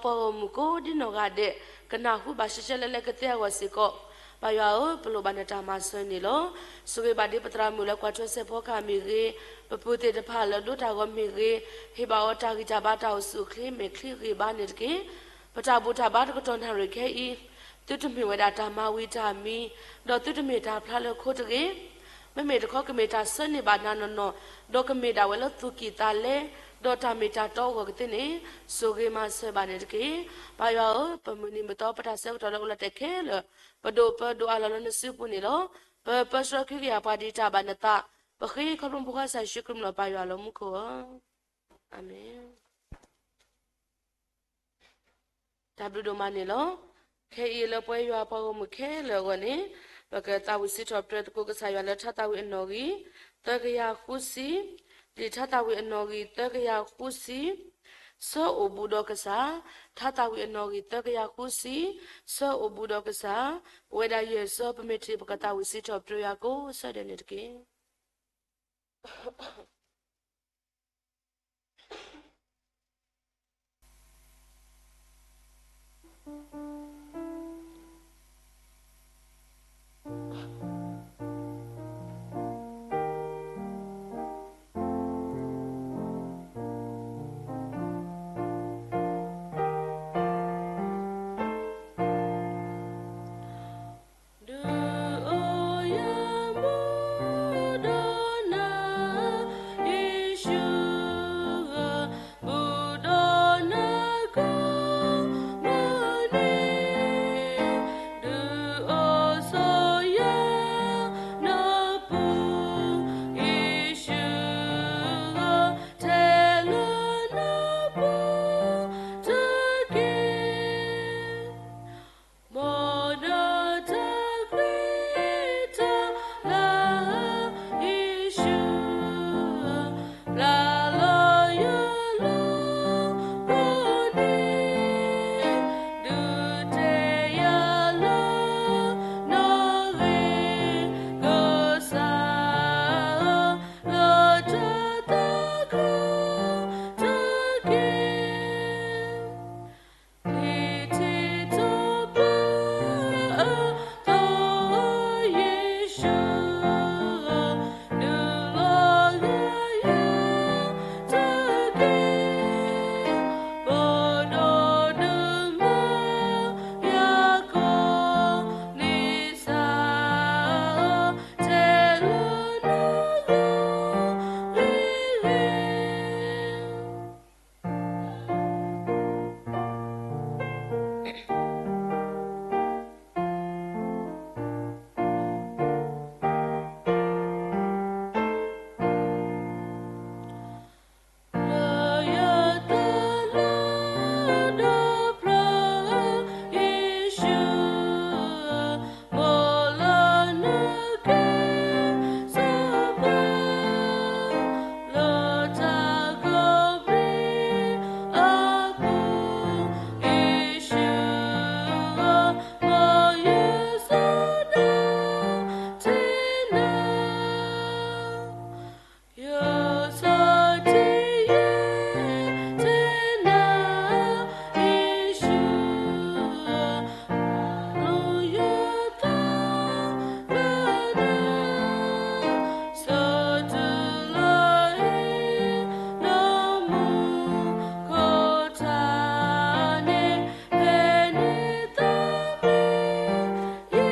ပှၤဂီၢ်မုၢ်ကိးဒ်နီၢ်ဂၤဒဲး ကနၢ်ဟူဘၣ်ရှဲရှဲလၢလၢကသ့အဂီၢ်စ့ၢ်ကီး, ပၢ်ယွၤဧၢ, ပလိၣ်ဘၣ်နတၢ်မၤစၢၤန့ၣ်လီၤ. ဆိၣ်ဂ့ၤဘၣ်ဒ်ပသရၣ်မုၣ်လၢကွၢ်ထွဲစဲးဖီကဟၣ်မ့ၢ်ဂ့ၤ, ပပုၢ်သ့ၣ်တဖၣ်လၢဒိတၢ်ဂီၤမ့ၢ်ဂ့ၤ, ဟ့ၣ်ဘၣ်အီၤတၢ်ဂံၢ်တၢ်ဘါတၢ်အိၣ်ဆူၣ်အိၣ်ချ့မဲာ်ချံဂံၢ်ဘါန့ၣ်တက့ၢ်. ပတၢ်ဘူၣ်တၢ်ဘါတကတီၢ်နၣ်ရံၣ်ခဲအံၤ, သုတမ့ၢ်ဝဲဒၣ်တၢ်မၤဝံၤတၢ်မံၤ, ဒီးသုတမ့ၢ်တၢ်ဖျါလၢခိတဂ့ၤ. မ့မ့ၢ်တခီကမ့ၢ်တၢ်ဆၢန့ၢ်ဘၣ်နၤနီၢ်နီၢ်, ဒီးကမ့ၢ်ဒၣ်ဝဲလၢသူၣ်ကံၢ်သးလဲ, ဒီးတၢ်မ့ၢ်တၢ်တီအဂီၢ်ကသ့န့ၣ်, ဆိၣ်ဂ့ၤမၤစၢၤဘၣ်န့ၣ်တက့ၢ်. ပၢ်ယွၤဧၢ, ပမုၢ်နံၤမုၢ်သီပတၢ်ဆၢကတီၢ်လၢအိၣ်လၢတဲခဲလၢာ်, ပဒိၣ်ပၢဒိၣ်အလီၢ်လၢနစုပူၤန့ၣ်လီၤ. ပပၢဆှၢကဟုကယာ်ပှၤဒ်တၢ်ဘၣ်နသး, ပဃ့ခီဖျိပဃၢၤကစၢ်ယ့ၣ်ၡူးခရံာ်မံၤလီၤ ပၢ်ယွၤလၢမူခိၣ်ဧၢ. အၤမ့ၣ်. တၢ်ဘျုးဒိၣ်မးန့ၣ်လီၤ. ခဲအံၤလၢပဝဲယွၤပှၤဂီၢ်မုၢ်ခဲလၢာ်အဂီၢ်န့ၣ်, ပကသးဝံၣ်စံးထီၣ်ပတြၢၤသကိးကစၢ်ယွၤလၢထါသးဝံၣ်အနီၣ်ဂံၢ် သၢကယၤဃုဆံ, လံာ်ထါသးဝံၣ်အနီၣ်ဂံၢ် သၢကယၤဃုဆံ, ဆၢအိၣ်ဘူးဒီးကစၢ်, ထါသးဝံၣ်အနီၣ်ဂံၢ် သၢကယၤဃုဆံ, ဆၢအိၣ်ဘူးဒီးကစၢ်, ပဝဲဒၣ်ယဲၢ်ဆၢပမ့ၢ်ထံၣ် ပကသးဝံၣ်စံးထီၣ်ပတြၢၤယွၤကိးဆၢဒဲးန့ၣ်တက့ၢ်. ဒုးအိၣ်ယၤဘူးဒီးနၤ, ယ့ၣ်ၡူးဧၢ, ဘူးဒီးနၤကိးမုၢ်နံၤ, ဒုးအိၣ်ဆိးယၤနပူၤ, ယ့ၣ်ၡူးဧၢ, ထဲလၢနပူၤတက့ၢ်. မ်နတၢ်ဃံတၢ်လၤ, ယ့ၣ်ၡူးဧၢ, ပျၢ်လီၤယလီၤကိးနံၤ, ဒုးတဲယၤလၢနီၣ်ဂံၢ်, ကစၢ်ဧၢ, လၢတၢ်သးခုတက့ၢ်. လံာ်ထံၣ်ထီၣ်ပၢအသီ, ယ့ၣ်ၡူးဧၢ, ဒုးလီၤဂာ်ယၤတက့ၢ်. ပဒိၣ်ဒိၣ်မုၢ်ယၤကိးနံၤစၢ်ဧၢ, ထဲလၢနဂီၢ်ဂ့ၤဂ့ၤ. လၢယသးလၢဒီဖျၢၣ်, ယ့ၣ်ၡူးဧၢ, မ်လၢနကဲစၢ်ပှၤ, လၢတၢ်ကဘျံးအပူၤ, ယ့ၣ်ၡူးဧၢ, မ်ယဆူၣ်ဒၣ်ထဲနၤ. ယဆၢထံၣ်ယဲထဲနၤ, ယ့ၣ်ၡူးဧၢ, လိၣ်ယသးလၢနၤ, ဆၢတုၤလၢဟံၣ်လၢမူခိၣ်ထးန့ၣ်, ဖဲန့ၣ်သးမံယဲ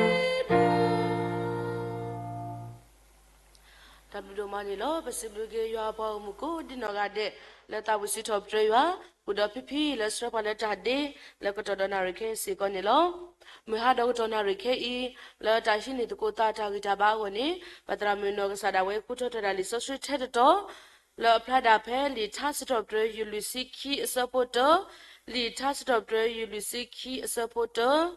ဒၣ်. တၢ်ဘျုးဒိၣ်မးန့ၣ်လီၤ. ပစံးဘျုးက့ၤယွၤပှၤဂီၢ်မုၢ်ကိးဒ်နီၢ်ဂၤဒဲး လၢသးဝံၣ်စံးထီၣ်ပတြၢၤယွၤ, ဃုာ်ဒီးဖံဖံလၢဆှၢပှၤလၢတၢ်ဒ့ လၢကတီၢ်ဒီးနၣ်ရံၣ်ခဲအံၤစ့ၢ်ကီးန့ၣ်လီၤ. မုၢ်ဟါဒီးကတီၢ်နၣ်ရံၣ်ခဲအံၤ, လၢတၢ်ဟံးန့ၢ်သကိးသးတၢ်ဂံၢ်တၢ်ဘါအဂီၢ်န့ၣ်, ပသရၣ်မုၣ်နီၢ်ကစၢ်ဒၣ်ဝဲဃုထၢထီၣ်ဒၣ်လံာ်စီဆှံထဲတတီၤ လၢအဖျါဒၣ်ဖဲလံာ်ထါစံးထီၣ်ပတြၢၤ ယူၢ်လွံၢ်ဆံခံအဆၢဖိတၢ, လံာ်ထါစံးထီၣ်ပတြၢၤ ယူၢ်လွံၢ်ဆံခံအဆၢဖိတၢ,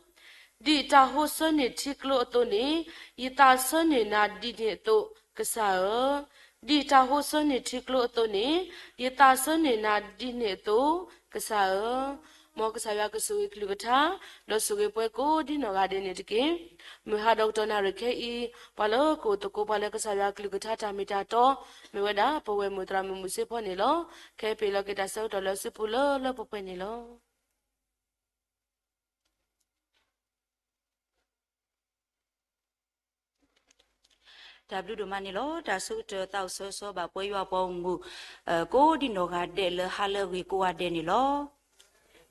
ဒ်တၢ်ဟိဆၢန့ၢ်ထံကျိအသိးန့ၣ်, ယသးဆၢန့ၢ်နၤဒ်န့ၣ်အသိး, ကစၢ်ဧၢ. ဒ်တၢ်ဟိဆၢန့ၢ်ထံကျိအသိးန့ၣ်, ယသးဆၢန့ၢ်နၤဒ်န့ၣ်အသိး, ကစၢ်ဧၢ. မ်ကစၢ်ယွၤကဆိၣ်ဂ့ၤကလုၢ်ကထါ, ဒီးဆိၣ်ဂ့ၤပှၤကိးဒ်နီၢ်ဂၤဒဲးန့ၣ်တက့ၢ်. မုၢ်ဟါဒီးကတီၢ်နၣ်ရံၣ်ခဲအံၤ, ပှၤလၢကအိၣ်သကိးပှၤလၢကစၢ်ယွၤကလုၢ်ကထါတၢ်မ့ၢ်တၢ်တီ, မ့ၢ်ဝဲဒၣ်ပဝဲၢ်မုၢ်သရၣ်မုၣ်မုၢ်စ့ဖီန့ၣ်လီၤ. ခဲအံၤပဟ့ၣ်လီၤက့ၤတၢ်ဆၢကတီၢ်လၢစုပူၤလၢလၢပှဲၤပှဲၤန့ၣ်လီၤ. တၢ်ဘျုးဒိၣ်မးန့ၣ်လီၤ. တၢ်ဆၢကတီၢ်သးအိၣ်ဆၢဂ့ၤဆၢဝါဘၣ်ပှၤယွၤအပှၤဂီၢ်မုၢ် ကိးဒံနီၢ်ဂၤဒဲးလၢဟါလၢအဂ့ၤကိးဂၤဒဲးန့ၣ်လီၤ.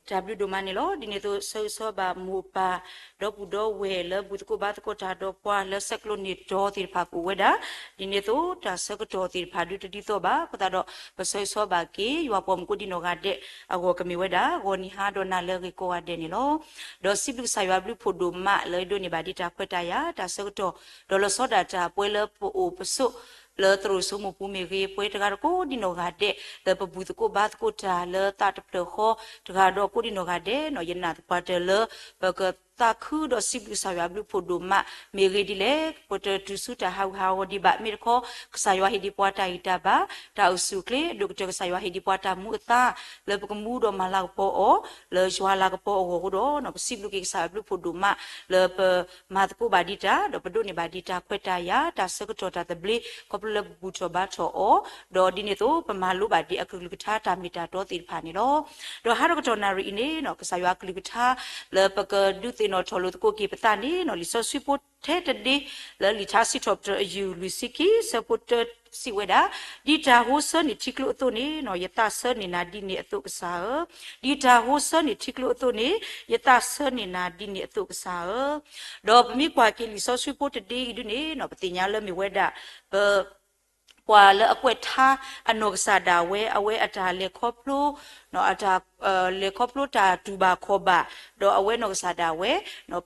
တၢ်ဘျုးဒိၣ်မးန့ၣ်လီၤ. ဒ်န့ၣ်အသိးဆၢဂ့ၤဆၢဝါဘၣ်မိၢ်ပၢ် ဒီပုၢ်ဒီဝဲၢ်လၢဘူၣ်သကိးဘါသကိးတၢ်ဒီးပှၤလၢဆဲးကျိးန့ၢ်တီၤသ့ၣ်တဖၣ်ကအိၣ်ဝဲဒၣ်, ဒ်န့ၣ်အသိးတၢ်ဆၢကတီၢ်သ့ၣ်တဖၣ်ဒုတဒ်သိးဘၣ်အဃိသတးဒီး ပဆၢဂ့ၤဆၢဝါဘၣ်က့ၤ ယွၤအပှၤဂီၢ်မုၢ်ကိးဒံနီၢ်ဂၤဒဲးအဂီၢ် ကမ့ၢ်ဝဲဒၣ် ဂီၤနံၤဟါဒီးနၤလၢအဂ့ၤကိးဂၤဒဲးန့ၣ်လီၤ. ဒီးစံးဘျုးကစၢ်ယွၤအဘျုးဖှိၣ်ဒိၣ်မးလၢအဒိးန့ၢ်ဘၣ်ဒံးတၢ်ခွဲးတၢ်ယာ် တၢ်ဆၢကတီၢ် ဒီးလီၤဆီဒၣ်တၢ်ပှဲၤလၢပအိၣ်ပဆိး လၢသရိာ်စိမိၢ်ပူၤမ့ၢ်ဂ့ၤ, ပှဲၤတဂၤဒီးကိးဒံနီၢ်ဂၤဒဲး လၢပဘူၣ်သကိးဘါသကိးတၢ်လၢသးတဖျၢၣ်ဃီ တဂၤဒီးကိးဒံနီၢ်ဂၤဒဲးန့ၣ် ယနာ်သပှၢ်တၢၢ်လၢ ပကသးခုဒီးစံးဘျုးကစၢ်ယွၤအဘျုးဖှိၣ်ဒိၣ်မး မ့ၢ်ဂ့ၤဒ်လဲၣ် ပတတုၤဆူတၢ်ဟးဂူာ်ဟးဂီၤဒံးဘၣ် မ့ၢ်တခီ ကစၢ်ယွၤဟ့ၣ်ဒံးပှၤတၢ်ဂံၢ်တၢ်ဘါ တၢ်အိၣ်ဆူၣ်အိၣ်ချ့ ဒိၣ်ကတၢၢ်ကစၢ်ယွၤဟ့ၣ်ဒံးပှၤတၢ်မူအသါ လၢပကမူဒီးမၤလၤကပီၤအီၤ လၢယွၤလၤကပီၤအဂီၢ်အဃိဒီး ပစံးဘျုးက့ၤကစၢ်ယွၤအဘျုးဖှိၣ်ဒိၣ်မး လၢပမၤသကိးဘၣ်ဒံးတၢ် ဒီးပဒိးန့ၢ်ဘၣ်ဒံးတၢ်ခွဲးတၢ်ယာ် တၢ်ဆၢကတီၢ်တၢ်သဘျ့ ခီဖျိလၢပဘူၣ်ထီၣ်ဘါထီၣ်အီၤ ဒီးဒ်န့ၣ်အသိး ပမၤလိဘၣ်ဒံးအကလုၢ်ကထါတၢ်မ့ၢ်တၢ်တီသ့ၣ်တဖၣ်န့ၣ်လီၤ. ဒီးဟါဒီးကတီၢ်နၣ်ရံၣ်အံၤန့ၣ် ကစၢ်ယွၤအကလုၢ်ကထါ လၢပကဒုးသ့ၣ်နီၣ်ထီၣ်လိာ်သကိးက့ၤပသးန့ၣ် လံာ်စီဆှံဖိထဲတဒ့ လၢလံာ်ထါစံးထီၣ်ပတြၢၤအယုၢ်လွံၢ်ဆံခံ ဆၢဖိတၢစံးဝဲဒၣ်, ဒ်တၢ်ဟိဆၢန့ၢ်ထံကျိအသိးန့ၣ် ယသးဆၢန့ၢ်နၤဒ်န့ၣ်အသိးကစၢ်ဧၢ, ဒ်တၢ်ဟိဆၢန့ၢ်ထံကျိအသိးန့ၣ် ယသးဆၢန့ၢ်နၤဒ်န့ၣ်အသိးကစၢ်ဧၢ. ဒီးပမ့ၢ်ကွၢ်က့ၤလံာ်စီဆှံဖိတဒ့အံၤဒုန့ၣ် ပသ့ၣ်ညါလၢမ့ၢ်ဝဲဒၣ် ပ ပှၤလၢအကွဲးထါ အနီၢ်ကစၢ်ဒၣ်ဝဲ အဝဲအတၢ်လဲၤခီဖျိ အတၢ် လဲၤခီဖျိတၢ်တူၢ်ဘၣ်ခီၣ်ဘၣ် ဒီးအဝဲနီၢ်ကစၢ်ဒၣ်ဝဲ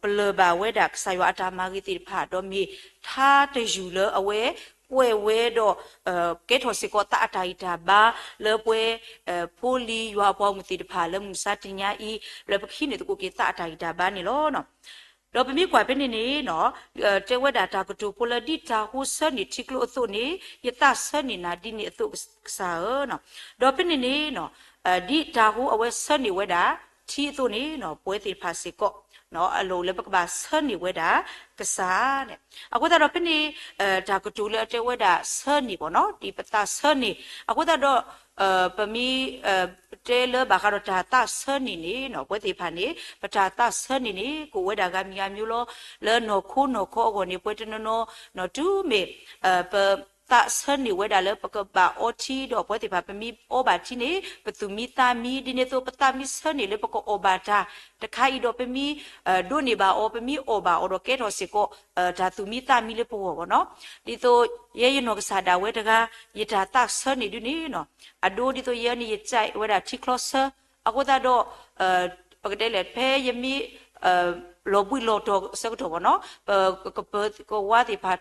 ပလၢၢ်ဘၣ်ဝဲဒၣ်ကစၢ်ယွၤအတၢ်မၤဂ့ၤသ့ၣ်တဖၣ် ဒီးမ့ၢ်ထါတယုၢ်လၢအဝဲကွဲးဝဲဒီး ကဲထီၣ်စ့ၢ်ကီးသးအတၢ်ဂံၢ်တၢ်ဘါ လၢပှဲၤ ဖိလံၤယွၤအပှၤဂီၢ်မုၢ်သ့ၣ်တဖၣ်လၢမုၢ်မဆါတနံၤညါအံၤ လၢပကဟံးန့ၢ်သကိးက့ၤသးအတၢ်ဂံၢ်တၢ်ဘါန့ၣ်လီၤ. ဒီးပမ့ၢ်ကွၢ်ဖဲန့ၣ်န့ၣ် တဲဝဲဒၣ်တၢ်ကတိၤဖိလၢ ဒ်တၢ်ဟိဆၢန့ၢ်ထံကျိအသိးန့ၣ် ယသးဆၢန့ၢ်နၤဒ်န့ၣ်အသိးကစၢ်ဧၢ. ဒီးဖဲန့ၣ်န့ၣ် ဒ်တၢ်ဟိအဝဲဆၢန့ၢ်ဝဲဒၣ်ထံအသိးန့ၣ် ပဝဲသ့ၣ်တဖၣ်စ့ၢ်ကီး အလိၣ်လၢပကဘၣ်ဆၢန့ၢ်ဝဲဒၣ်ကစၢ်န့ၣ်. အဃိသတးဒီးဖဲန့ၣ် တၢ်ကတိၤလၢအတဲဝဲဒၣ်ဆၢန့ၢ်ဘၣ်နီၤ ဒ်ပသးဆၢန့ၢ် အဃိသတးဒီး ပမ့ၢ် တဲလၢဘၣ်ဃးဒီးတၢ်သးဆၢန့ၢ်န့ၣ် ပဝဲသ့ၣ်တဖၣ်န့ၣ် ပတၢ်သးဆၢန့ၢ်န့ၣ် ကအိၣ်ဝဲဒၣ်ဂၤမံၤဂၤမံၤလီၤ. လၢနီၢ်ခိနီၢ်ခီအဂီၢ်န့ၣ် ပဝဲတနီၤနီၤ တုၤမ့ၢ် ပသးဆၢန့ၢ်ဝဲဒၣ်လၢပကဘၣ်အီထံဒီး ပဝဲသ့ၣ်တဖၣ် ပမ့ၢ်အီဘၣ်ထံန့ၣ် ပသူၣ်မံသးမံ ဒ်န့ၣ်အသိး ပသးမံဆၢန့ၢ်လၢပကအီၣ်ဘၣ်တၢ်တခါအံၤဒီး ပမ့ၢ် ဒိးန့ၢ်ဘၣ်အီၤ ပမ့ၢ်အီၣ်ဘၣ်အီၤဒီး ကဲထီၣ်စ့ၢ်ကီး တၢ်သူၣ်မံသးမံလၢပဂီၢ်ဘၣ်နီၤ. ဒ်သိးယဲယနီၢ်ကစၢ်ဒၣ်ဝဲတဂၤ ယတၢ်သးဆၢန့ၢ်ဒုန့ၣ် အဒိဒ်သိးယဲန့ၣ် ယကဲဝဲဒၣ်ထံချီဆၢ အဃိသတးဒီး ပကတဲလဲၣ် ဖဲယမ့ၢ် လီၤဘှံးလီၤတီၤဆၢကတီၢ်ဘၣ်နီၤ ပကပၢၤကဝါသ့ၣ်တဖၣ်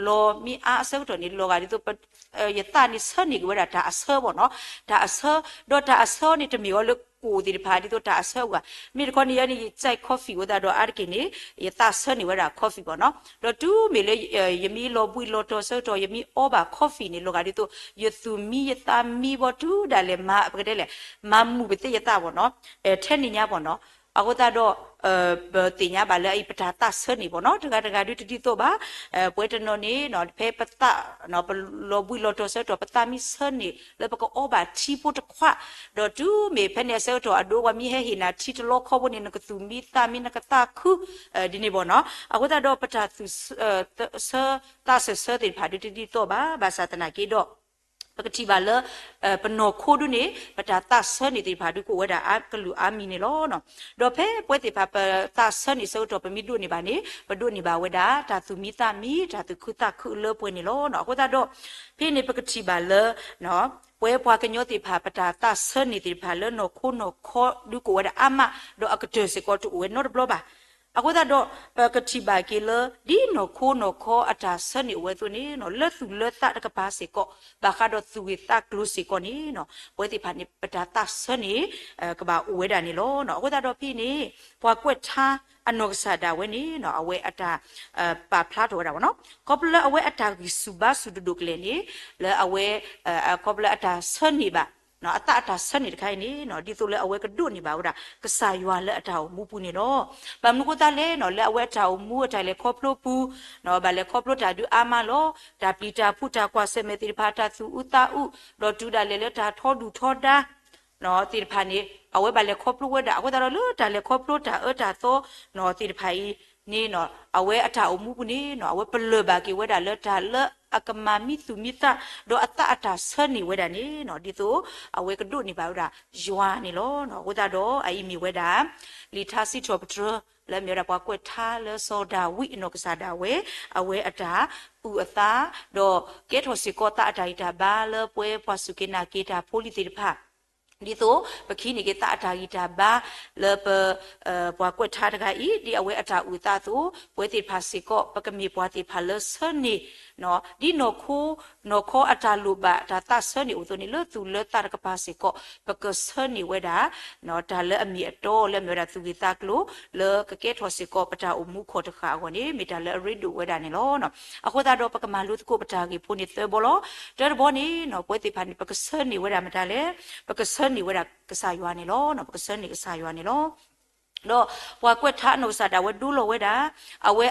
လီၤမ့ၢ်အါအဆၢကတီၢ်န့ၣ် လီၤဂာ်ဒ်သိး ယသးန့ၣ်ဆၢန့ၢ်က့ၤဝဲဒၣ်တၢ်အဆၢဘၣ်နီၤ တၢ်အဆၢ ဒီးတၢ်အဆၢန့ၣ် တမ့ၢ်အီၤလၢကိၣ်သ့ၣ်တဖၣ် ဒ်သိးတၢ်အဆၢအဂၤ မ့ၢ်တခီန့ၣ် ယဲန့ၣ် ယကဲ coffee ဝဲသတးဒီးအါတက့ၢ်န့ၣ် ယသးဆၢန့ၢ်ဝဲဒၣ် coffee ဘၣ်နီၤ ဒီးတုၤမ့ၢ်လၢ ယမ့ၢ်လီၤဘှံးလီၤတီၤဆၢကတီၢ် ယမ့ၢ်အီဘၣ် coffee န့ၣ် လီၤဂာ်ဒ်သိး ယသူၣ်မံယသးမံဘၣ် တုၤဒၣ်လဲာ်မၤ ပကတဲလဲၣ် မၤမုာ်ပသ့ယသးဘၣ်နီၤ ထဲန့ၣ်ညါဘၣ်နီၤ အဃိသတးဒီး ပသ့ၣ်ညါဘၣ်လၢအံၤ ပတၢ်သးဆၢန့ၢ်ဘၣ်နီၤ တဂၤတဂၤဒုတဒ်သိးဘၣ် ပဝဲတနီၤန့ၣ် ဖဲပသး ပလီၤဘှံးလီၤတီၤဆၢကတီၢ် ပသးမံဆၢန့ၢ်လၢပကအီဘၣ်ထံဖိတခွး ဒီးတုၤမ့ၢ်ဖဲန့ၣ်အဆၢကတီၢ် အဒိပှၤမ့ၢ်ဟဲဟ့ၣ်နၤထံတလီခီဖိန့ၣ် နကသူၣ်မံသးမံ နကသးခု ဒ်န့ၣ်ဘၣ်နီၤ အဃိသတးဒီး ပတၢ်သူၣ်ဆၢ သးဆၢဆၢသ့ၣ်တဖၣ်ဒုတဒ်သိးဘၣ် ဘၣ်ဆၣ်သနာ်က့ဒီး ပကထံၣ်ဘၣ်လၢ ပနီၢ်ခိဒုန့ၣ် ပတၢ်သးဆၢန့ၢ်သ့ၣ်တဖၣ်ဒုကအိၣ်ဝဲဒၣ်အကလုာ်အါမံၤန့ၣ်လီၤ. ဒီးဖဲပဝဲသ့ၣ်တဖၣ် ပသးဆၢန့ၢ်ဆၢကတီၢ် ပမ့ၢ်ဒိးန့ၢ်ဘၣ်န့ၣ် ပဒိးန့ၢ်ဘၣ်ဝဲဒၣ် တၢ်သူၣ်မံသးမံ တၢ်သူၣ်ခုသးခုလၢပှဲၤန့ၣ်လီၤ. အဃိသတးဒီး ဖဲန့ၣ်ပကထံၣ်ဘၣ်လၢ ပဝဲပှၤကညီသ့ၣ်တဖၣ် ပတၢ်သးဆၢန့ၢ်သ့ၣ်တဖၣ်လၢနီၢ်ခိနီၢ်ခီဒုကအိၣ်ဝဲဒၣ်အါမး ဒီးအကတၢၢ်စ့ၢ်ကီးတအိၣ်ဝဲနီတဘျီဘၣ် အဃိသတးဒီး ပကထံၣ်ဘၣ်က့ၤလၢ ဒ်နီၢ်ခိနီၢ်ခီအတၢ်ဆၢန့ၢ်အိၣ်ဝဲအသိးန့ၣ် လၢသူၣ်လၢသးတကပၤစ့ၢ်ကီး ဘၣ်ဃးဒီးသူၣ်ဂ့ၢ်သးကျိၤစ့ၢ်ကီးန့ၣ် ပဝဲသ့ၣ်တဖၣ်န့ၣ် ပတၢ်သးဆၢန့ၢ် ကဘၣ်အိၣ်ဝဲဒၣ်န့ၣ်လီၤ. အဃိသတးဒီးဖဲန့ၣ် ပှၤကွဲးထါအနီၢ်ကစၢ်ဒၣ်ဝဲန့ၣ် အဝဲအတၢ် ပာ်ဖျါထီၣ်ဝဲဒၣ်ဘၣ်နီၤ ခီဖျိလၢအဝဲအတၢ်ဂံၢ်ဆူၣ်ဘါဆူၣ်တဒိၣ်ကလဲာ်န့ၣ် လၢအဝဲ ခီဖျိလၢအတၢ်ဆၢန့ၢ်ဘၣ် အသးအတၢ်ဆၢန့ၢ်တခါအံၤန့ၣ် ဒ်သိးလၢအဝဲကဒိးန့ၢ်ဘၣ်ဝဲဒၣ် ကစၢ်ယွၤလၢအတၢ်အိၣ်မူပူၤန့ၣ်လီၤ. ဘၣ်မနုၤအဃိသတးလဲၣ် လၢအဝဲအတၢ်အိၣ်မူအတၢ်လဲၤခီဖျိပူၤ ဘၣ်လဲၤခီဖျိတၢ်ဒုးအါမးလီၤ. တၢ်ပျံၤတၢ်ဖုးတၢ်ကွၢ်ဆၢၣ်မဲာ်သ့ၣ်တဖၣ် တၢ်သူၣ်အုးသးအုး ဒီးတုၤဒၣ်လဲာ်လၢတၢ်ထီဒုၣ်ထီဒါ သ့ၣ်တဖၣ်န့ၣ် အဝဲဘၣ်လဲၤခီဖျိဝဲဒၣ် အဃိသတးဒီးလၢတၢ်လဲၤခီဖျိတၢ်အၢတၢ်သီ သ့ၣ်တဖၣ်အံၤ န့ၣ်နီၤ အဝဲအတၢ်အိၣ်မူပူၤန့ၣ်နီၤ အဝဲပလၢၢ်ဘၣ်က့ၤဝဲဒၣ်လၢတၢ်လၢအကမၤမံသူၣ်မံသး ဒီးအသးအတၢ်ဆၢန့ၢ်ဝဲဒၣ်န့ၣ်နီၤ ဒ်သိးအဝဲကဒိးန့ၢ်ဘၣ်ဝဲဒၣ်ယွၤန့ၣ်လီၤ. အဃိသတးဒီး အအံၤမ့ၢ်ဝဲဒၣ် လံာ်ထါစံးထီၣ်ပတြၢၤ လၢအမ့ၢ်ဝဲဒၣ်ပှၤကွဲးထါလၢစီၤဒၤဝံးအနီၢ်ကစၢ်ဒၣ်ဝဲ အဝဲအတၢ်အုၣ်အသး ဒီးကဲထီၣ်စ့ၢ်ကီးသးအတၢ်ဂံၢ်တၢ်ဘါလၢပဝဲပှၤစူၢ်က့ၤနာ်က့ၤတၢ်ဖိလံၤသ့ၣ်တဖၣ် ဒ်သိးပကဟံးန့ၢ်က့ၤသးအတၢ်ဂံၢ်တၢ်ဘါလၢပ ပှၤကွဲးထါတဂၤအံၤ ဒ်အဝဲအတၢ်အုၣ်အသးအသိး ပဝဲသ့ၣ်တဖၣ်စ့ၢ်ကီး ပကမ့ၢ်ပှၤသ့ၣ်တဖၣ်လၢဆၢန့ၢ် ဒ်နီၢ်ခိ နီၢ်ခီအတၢ်လိၣ်ဘၣ်တၢ်သးဆၢန့ၢ်အိၣ်အသိးန့ၣ် လၢသူၣ်လၢသးတကပၤစ့ၢ်ကီး ပကဆၢန့ၢ်ဝဲဒၣ် တၢ်လၢအမ့ၢ်အတီလၢအမ့ၢ်ဝဲဒၣ်သူၣ်ဂ့ၤသးကျိၤ လၢကကဲထီၣ်စ့ၢ်ကီးပတၢ်အိၣ်မူခီၣ်တဃာ်အဂီၢ်န့ၣ် မ့ၢ်တၢ်လၢအရ့ဒိၣ်ဝဲဒၣ်န့ၣ်လီၤ. အဃိသတးဒီး ပကမၤလိသကိးပတၢ်ဂ့ၢ်ဖိန့ၣ်သၢဘီလီၤ. တၢတဘီန့ၣ်နီၤ ပဝဲသ့ၣ်တဖၣ်န့ၣ် ပကဆၢန့ၢ်ဝဲဒၣ်မတၤလဲၣ်, ပကဆၢန့ၢ်ဝဲဒၣ်ကစၢ်ယွၤန့ၣ်လီၤ. ပကဆၢန့ၢ်ကစၢ်ယွၤန့ၣ်လီၤ. ဒီးပှၤကွဲးထါအနီၢ်ကစၢ်ဒၣ်ဝဲဒိလီၤဝဲဒၣ် အဝဲ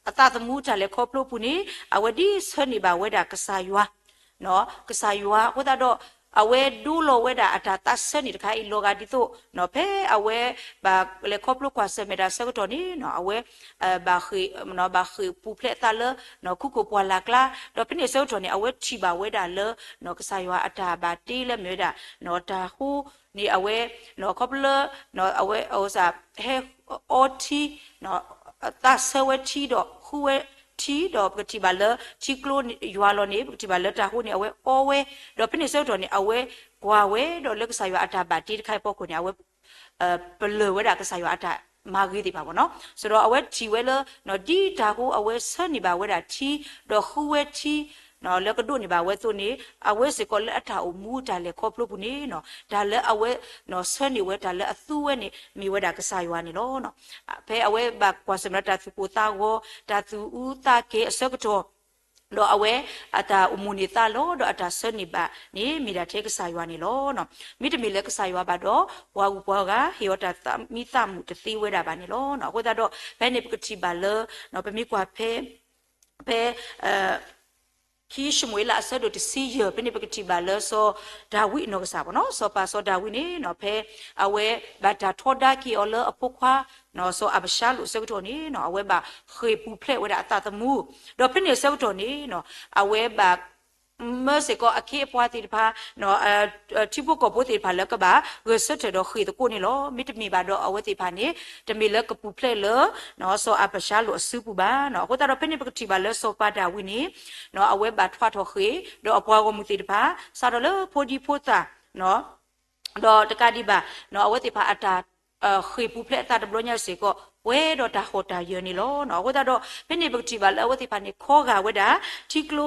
အသးသမူတၢ်လဲၤခီဖျိပူၤန့ၣ် အဝဲဒ်ဆၢန့ၢ်ဘၣ်ဝဲဒၣ်ကစၢ်ယွၤ ကစၢ်ယွၤအဃိသတးဒီး အဝဲဒိလီၤဝဲဒၣ်အတၢ်သးဆၢန့ၢ်တခါအံၤလီၤဂာ်ဒ်သိး ဖဲအဝဲဘၣ်လဲၤခီဖျိကွၢ်ဆၢၣ်မဲာ်တၢ်ဆၢကတီၢ်န့ၣ် အဝဲ ဘၣ်ဃ့ၢ် ဘၣ်ဃ့ၢ်ပူၤဖျဲးအသးလၢ ခုခိၣ်ပှၢ်လၢ်ကျါ ဒီးဖဲန့ၣ်အဆၢကတီၢ်န့ၣ် အဝဲထံၣ်ဘၣ်ဝဲဒၣ်လၢ ကစၢ်ယွၤအတၢ်ဘၣ်တ့လၢမ့ၢ်ဝဲဒၣ် တၢ်ဟိန့ၣ်အဝဲ ခီဖျိလၢ အဝဲ ဟဲအီထံ သးဆၢဝဲထံဒီးဃုဝဲထံ ဒီးပကထံၣ်ဘၣ်လၢထံကျိယွၤလီၤန့ၣ် ပကထံၣ်ဘၣ်လၢတၢ်ဟိန့ၣ် အဝဲအီဝဲ, ဒီးဖဲန့ၣ်အဆၢကတီၢ်န့ၣ် အဝဲကွၢ်ဝဲဒီးလၢကစၢ်ယွၤအတၢ်ဘၣ်တ့တခါအံၤအဖီခိၣ်န့ၣ် အဝဲ ပလၢၢ်ဝဲဒၣ်ကစၢ်ယွၤအတၢ်မၤဂ့ၤသ့ၣ်တဖၣ်ဘၣ်နီၤ. ဆိုတော့ အဝဲထံၣ်ဝဲလၢ ဒ်တၢ်ဟိအဝဲဆၢန့ၢ်ဘၣ်ဝဲဒၣ်ထံ ဒီးဃုဝဲထံ လၢကဒိးန့ၢ်ဘၣ်ဝဲအသိးန့ၣ် အဝဲစ့ၢ်ကီးလၢအတၢ်အိၣ်မူတၢ်လဲၤခီဖျိပူၤန့ၣ် တၢ်လၢအဝဲ ဆၢန့ၢ်ဝဲတၢ်လၢအသူဝဲန့ၣ် မ့ၢ်ဝဲဒၣ်ကစၢ်ယွၤန့ၣ်လီၤ. ဖဲအဝဲဘၣ်ကွၢ်ဆၢၣ်မဲာ်ဒီးတၢ်သူၣ်ကိၢ်သးဂီၤ တၢ်သူၣ်အုးသးကဲၤအဆၢကတီၢ် ဒီးအဝဲအတၢ်အိၣ်မူန့ၣ်သးလီၤ ဒီးအတၢ်ဆၢန့ၢ်ဘၣ်န့ၣ် မ့ၢ်ဒၣ်ထဲကစၢ်ယွၤန့ၣ်လီၤ. မ့တမ့ၢ်လၢကစၢ်ယွၤဘၣ်ဒီး ပှၤဂုၤပှၤဂၤဟ့ၣ်အီၤတၢ်သးမံသးမုာ်တသ့ဝဲဒၣ်ဘၣ်န့ၣ်လီၤ. အဃိသတးဒီး ဖဲန့ၣ်ပကထံၣ်ဘၣ်လၢ ပမ့ၢ်ကွၢ်ဖဲ ဖဲ ခံၡမူၤအ့လးအဆၢဒိၣ်တဆံယဲၢ် ဖဲန့ၣ်ပကထံၣ်ဘၣ်လၢစီၤဒၤဝံးအနီၢ်ကစၢ်ဘၣ်နီၤ, စီၤပၤစီၤဒၤဝံးန့ၣ် ဖဲအဝဲဘၣ်တၢ်ထီဒါက့ၤအီၤလၢအဖိခွါ စီၤအၤဘၡါလိၣ်အဆၢကတီၢ်န့ၣ် အဝဲဘၣ်ဃ့ၢ်ပူၤဖျဲးဝဲဒၣ်အသးသမူ, ဒီးဖဲန့ၣ်အဆၢကတီၢ်န့ၣ် အဝဲဘၣ် မၢစ့ၢ်ကီးအခ့အပှၤသ့ၣ်တဖၣ် ထံဖိကီၢ်ဖိသ့ၣ်တဖၣ်လၢကဘၣ်ဂဲၤဆၢထၢၣ်ဒီးဃ့ၢ်သကိးန့ၣ်လီၤ. မ့တမ့ၢ်ဘၣ်ဒီးအဝဲသ့ၣ်တဖၣ်န့ၣ် တမ့ၢ်လၢကပူၤဖျဲးလၢ စီၤအၤဘၡါလိၣ်အစုပူၤဘၣ်နီၤ. အဃိသတးဒီးဖဲန့ၣ်ပကထံၣ်ဘၣ်လၢစီၤပၤဒၤဝံးန့ၣ် အဝဲဘၣ်ထွးထီၣ်ဃ့ၢ် ဒီးအပှၤဂီၢ်မုၢ်သ့ၣ်တဖၣ် စးထီၣ်လၢဖိဒံဖိသၣ် ဒီးတကးဒံးဘၣ် အဝဲသ့ၣ်တဖၣ်အတၢ် ဃ့ၢ်ပူၤဖျဲးအသးတဘျီညါစ့ၢ်ကီး ပှဲၤဒီးတၢ်ဟီၣ်တၢ်ယၢၤန့ၣ်လီၤ. အဃိသတးဒီး ဖဲန့ၣ်ပကထံၣ်ဘၣ်လၢအဝဲသ့ၣ်တဖၣ်န့ၣ် ခီဂာ်ဝဲဒၣ် ထံကျိလ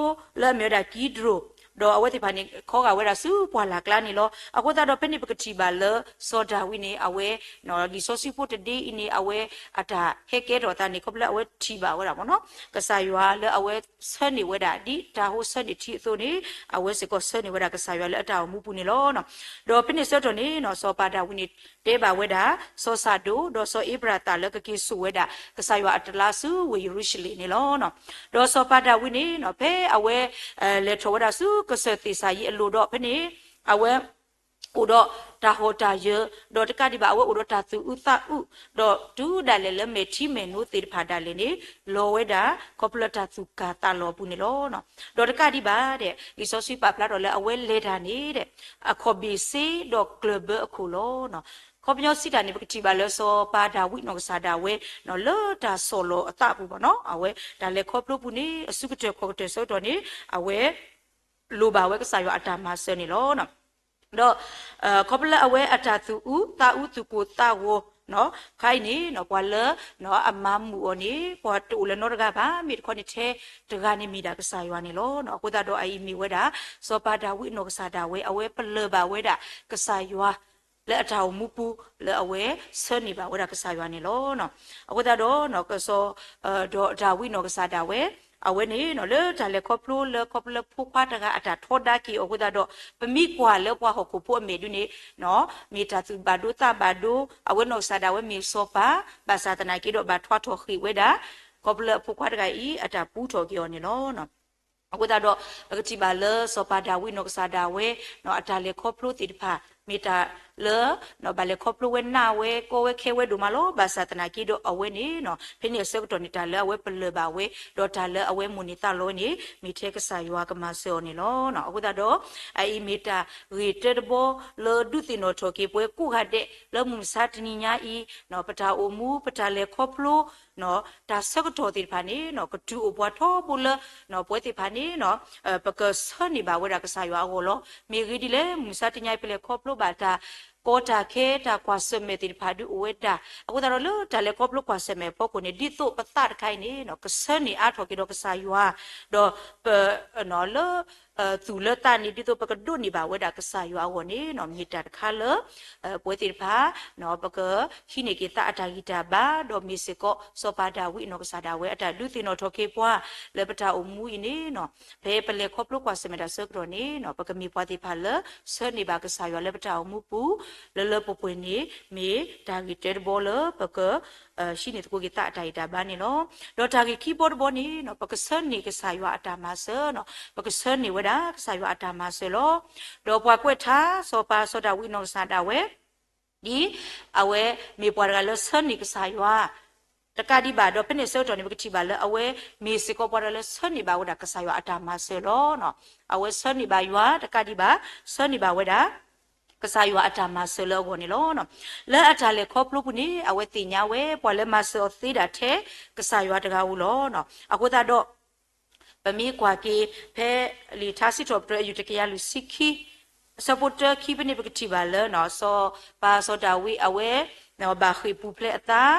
ၢအမ့ၢ်ဝဲဒၣ်ကံဒြိၣ်, ဒီးအဝဲသ့ၣ်တဖၣ်န့ၣ် ခီဂာ်ဝဲဒၣ်ဆူပှၢ်လၢ်ကျါန့ၣ်လီၤ. အဃိသတးဒီးဖဲန့ၣ်ပကထံၣ်ဘၣ်လၢစီၤဒၤဝံးန့ၣ် အဝဲ လံာ်စီဆှံဖိတဒ့အံၤန့ၣ် အဝဲအတၢ်ဟဲကဲထီၣ်အသးန့ၣ် ခီဖျိလၢအဝဲထံၣ်ဘၣ်ဝဲဒၣ်မ့ၢ်နီၤ ကစၢ်ယွၤလၢအဝဲဆၢန့ၢ်ဝဲဒၣ် ဒ်တၢ်ဟိဆၢန့ၢ်ထံအသိးန့ၣ် အဝဲစ့ၢ်ကီးဆၢန့ၢ်ဝဲဒၣ်ကစၢ်ယွၤလၢအတၢ်အိၣ်မူပူၤန့ၣ်လီၤ. ဒီးဖဲန့ၣ်ဆၢကတီၢ်န့ၣ် စီၤပၤဒၤဝံးန့ၣ် တဲဘၣ်ဝဲဒၣ် စီၤစၤဒိာ် ဒီးစီၤအ့ဘြၤသၣ်လၢကက့ၤစိာ်ဝဲဒၣ် ကစၢ်ယွၤအတလါဆူဝ့ၢ်ယရူၤၡလ့ၣ်န့ၣ်လီၤ. ဒီးစီၤပၤဒၤဝံးန့ၣ် ဖဲအဝဲ လဲၤထီၣ်ဝဲဒၣ်ဆူကစၢၢ်သ့ၣ်စၤယံးအလိၤဒီး ဖဲန့ၣ် အဝဲ အိၣ်ဒီးတၢ်ဟီၣ်တၢ်ယၢၤ ဒီးတကးဒံးဘၣ် အဝဲအိၣ်ဒီးတၢ်သူၣ်အုးသးအုး ဒီးတုၤဒၣ်လဲာ်လၢမဲာ်ထံမဲာ်နိသ့ၣ်တဖၣ်ဒၣ်လဲာ်န့ၣ် လီၤဝဲဒၣ် ခီဖျိလၢတၢ်သူၣ်ကၢ်သးလီၤအပူၤန့ၣ်လီၤ. ဒီးတကးဒံးဘၣ်ဒီး လံာ်စီဆှံပာ်ဖျါထီၣ်လၢအဝဲလဲၤတၢ်န့ၣ်ဒီး အခီၣ်ဘ့ၣ်စ့ဒီးကျၢၢ်ဘၢအခိၣ်လီၤ. ခီပညီစံးတၢ်န့ၣ် ပကထံၣ်ဘၣ်လၢစီၤပၤဒၤဝံးနီၢ်ကစၢ်ဒၣ်ဝဲ လၢတၢ်ဆီၣ်လီၤအသးအပူၤဘၣ်နီၤ အဝဲတၢ်လဲၤခီဖျိပူၤန့ၣ် အစုကတၢၢ်ခီၣ်ကတၢၢ်ဆၢကတီၢ်န့ၣ် အဝဲ လိၣ်ဘၣ်ဝဲကစၢ်ယွၤအတၢ်မၤစၢၤန့ၣ်လီၤ. ဒီး ခီဖျိလၢအဝဲအတၢ်သူၣ်အုးသးအုးသူၣ်ကိၢ်သးဂီၤ ခါအံၤန့ၣ် ပှၤလၢအမၤမုာ်အီၤန့ၣ် ပှၤတအိၣ်လၢၤနီတဂၤဘၣ် မ့ၢ်တခီန့ၣ်ထဲတဂၤန့ၣ်မ့ၢ်ဒၣ်ကစၢ်ယွၤန့ၣ်လီၤ. အဃိသတးဒီးအအံၤမ့ၢ်ဝဲဒၣ် စီၤပၤဒၤဝံးအနီၢ်ကစၢ်ဒၣ်ဝဲ အဝဲပလၢၢ်ဘၣ်ဝဲဒၣ်ကစၢ်ယွၤ လၢအတၢ်အိၣ်မူပူၤ လၢအဝဲဆၢန့ၢ်ဘၣ်ဝဲဒၣ်ကစၢ်ယွၤန့ၣ်လီၤ. အဃိသတးဒီး စီၤ ဒီးဒၤဝံးနီၢ်ကစၢ်ဒၣ်ဝဲ အဝဲန့ၣ် လၢတၢ်လဲၤခီဖျိလၢခီဖျိလၢဖိခွါတဂၤအတၢ်ထီဒါက့ၤအီၤအဃိသတးဒီး ပမ့ၢ်ကွၢ်လၢပှၤဟီၣ်ခိၣ်ဖိအမဲာ်ဒ်န့ၣ် မ့ၢ်တၢ်သူၣ်ဘၣ်ဒိသးဘၣ်ဒိ အဝဲနီၢ်ကစၢ်ဒၣ်ဝဲမ့ၢ်စီၤပၤ ဘၣ်ဆၣ်သနာ်က့ဒီးဘၣ်ထွါထီၣ်ဃ့ၢ်ဝဲဒၣ် ခီဖျိလၢအဖိခွါတဂၤအံၤ အတၢ်ပူထီၣ်က့ၤအီၤန့ၣ်လီၤ. အဃိသတးဒီး ပကထံၣ်ဘၣ်လၢစီၤပၤဒၤဝံးနီၢ်ကစၢ်ဒၣ်ဝဲ အတၢ်လဲၤခီဖျိသ့ၣ်တဖၣ် မ့ၢ်တၢ် လၢ ဘၣ်လဲၤခီဖျိဝဲနၢ်ဝဲကီဝဲခဲဝဲဒိၣ်မးလီၤ. ဘၣ်ဆၣ်သနာ်က့ဒီးအဝဲန့ၣ် ဖဲန့ၣ်အဆၢကတီၢ်န့ၣ် တၢ်လၢအဝဲပလၢၢ်ဘၣ်ဝဲ ဒီးတၢ်လၢအဝဲမိၣ်န့ၢ်သးလီဝဲန့ၣ် မ့ၢ်ထဲကစၢ်ယွၤကမၤစၢၤအီၤန့ၣ်လီၤ. အဃိသတးဒီး အအံၤမ့ၢ်တၢ်ဂ့ၢ်တၢတဘီ လၢဒုးသ့ၣ်နီၣ်ထီၣ်က့ၤပဝဲကိးဂၤဒဲး လၢမုၢ်မဆါတနံၤညါအံၤ ပတၢ်အိၣ်မူ ပတၢ်လဲၤခီဖျိ တၢ်ဆၢကတီၢ်သ့ၣ်တဖၣ်န့ၣ် ကတုၤအိၣ်ပှၤထီဘိလၢ ပဝဲသ့ၣ်တဖၣ်န့ၣ် ပကဆၢန့ၢ်ဘၣ်ဝဲဒၣ်ကစၢ်ယွၤအဂီၢ်လီၤ. မ့ၢ်ဂ့ၢ်ဒ်လဲၣ်, မုၢ်မဆါတနံၤအံၤ ပလဲၤခီဖျိဘၣ်တၢ်ကီတၢ်ခဲ တၢ်ကွၢ်ဆၢၣ်မဲာ်သ့ၣ်တဖၣ်ဒုးအိၣ်ဝဲဒၣ်. အဃိသတးဒီးလၢတၢ်လဲၤခီဖျိကွၢ်ဆၢၣ်မဲာ်အဖီခိၣ်န့ၣ် ဒ်သိးပသးတခါအံၤန့ၣ် ကဆၢန့ၢ်အါထီၣ်က့ၤဒီးကစၢ်ယွၤ ဒီးပ လၢ သူၣ်လၢသးန့ၣ် ဒ်သိးပကဒိးန့ၢ်ဘၣ်ဝဲဒၣ်ကစၢ်ယွၤအဂီၢ်န့ၣ် မ့ၢ်တၢ်တခါလၢ ပဝဲသ့ၣ်တဖၣ် ပကဟံးန့ၢ်က့ၤသးအတၢ်ဂံၢ်တၢ်ဘါ ဒီးမ့ၢ်စ့ၢ်ကီး စီၤပၤဒၤဝံးအနီၢ်ကစၢ်ဒၣ်ဝဲအတၢ်ဒုးသ့ၣ်နီၣ်ထီၣ်က့ၤပှၤ လၢပတၢ်အိၣ်မူအံၤန့ၣ် ဖဲပလဲၤခီဖျိကွၢ်ဆၢၣ်မဲာ်တၢ်ဆၢကတီၢ်န့ၣ် ပကမ့ၢ်ပှၤသ့ၣ်တဖၣ်လၢ ဆၢန့ၢ်ဘၣ်ကစၢ်ယွၤလၢပတၢ်အိၣ်မူပူၤ လၢလၢပှဲၤပှဲၤန့ၣ် မ့ၢ်တၢ်ဂ့ၢ်တၢတဘီလၢပက ဟံးန့ၢ်သကိးက့ၤသးအတၢ်ဂံၢ်တၢ်ဘါန့ၣ်လီၤ. ဒီးတၢ်ဂ့ၢ်ခံဘီတဘီန့ၣ် ပကဆၢန့ၢ်ကစၢ်ယွၤအတၢ်မၤစၢၤ ပကဆၢန့ၢ်ဝဲဒၣ်ကစၢ်ယွၤအတၢ်မၤစၢၤလီၤ. ဒီးပှၤကွဲးထါ စီၤပၤစီၤဒၤဝံးအနီၢ်ကစၢ်ဒၣ်ဝဲ ဒ်အဝဲမ့ၢ်ပှၤတဂၤလၢဆၢန့ၢ်ကစၢ်ယွၤ တကးဒံးဘၣ် ဒီးဖဲန့ၣ်အဆၢကတီၢ်န့ၣ် ပကထံၣ်ဘၣ်လၢအဝဲမ့ၢ်စ့ၢ်ကီးပှၤတဂၤလၢဆၢန့ၢ်ဘၣ်ဝဲဒၣ်ကစၢ်ယွၤအတၢ်မၤစၢၤလီၤ. အဝဲဆၢန့ၢ်ဘၣ်ယွၤ တကးဒံးဘၣ် ဆၢန့ၢ်ဘၣ်ဝဲဒၣ် ကစၢ်ယွၤအတၢ်မၤစၢၤလၢအဂီၢ်န့ၣ်လီၤ. လၢအတၢ်လဲၤခီဖျိပူၤန့ၣ် အဝဲသ့ၣ်ညါဝဲ ပှၤလၢမၤစၢၤအီၤသ့ဒၣ်ထဲ ကစၢ်ယွၤတဂၤဧိၤလီၤ. အဃိသတးဒီး ပမ့ၢ်ကွၢ်က့ၤ ဖဲလံာ်ထါစံးထီၣ်ပတြၢၤ အယူၢ်တကယၤလွံၢ်ဆံခံ အဆၢဖိတၢခံဖဲန့ၣ် ပကထံၣ်ဘၣ်လၢ စီၤပၤစီၤဒၤဝံး အဝဲ ဘၣ်ဃ့ၢ်ပူၤဖျဲးအသး,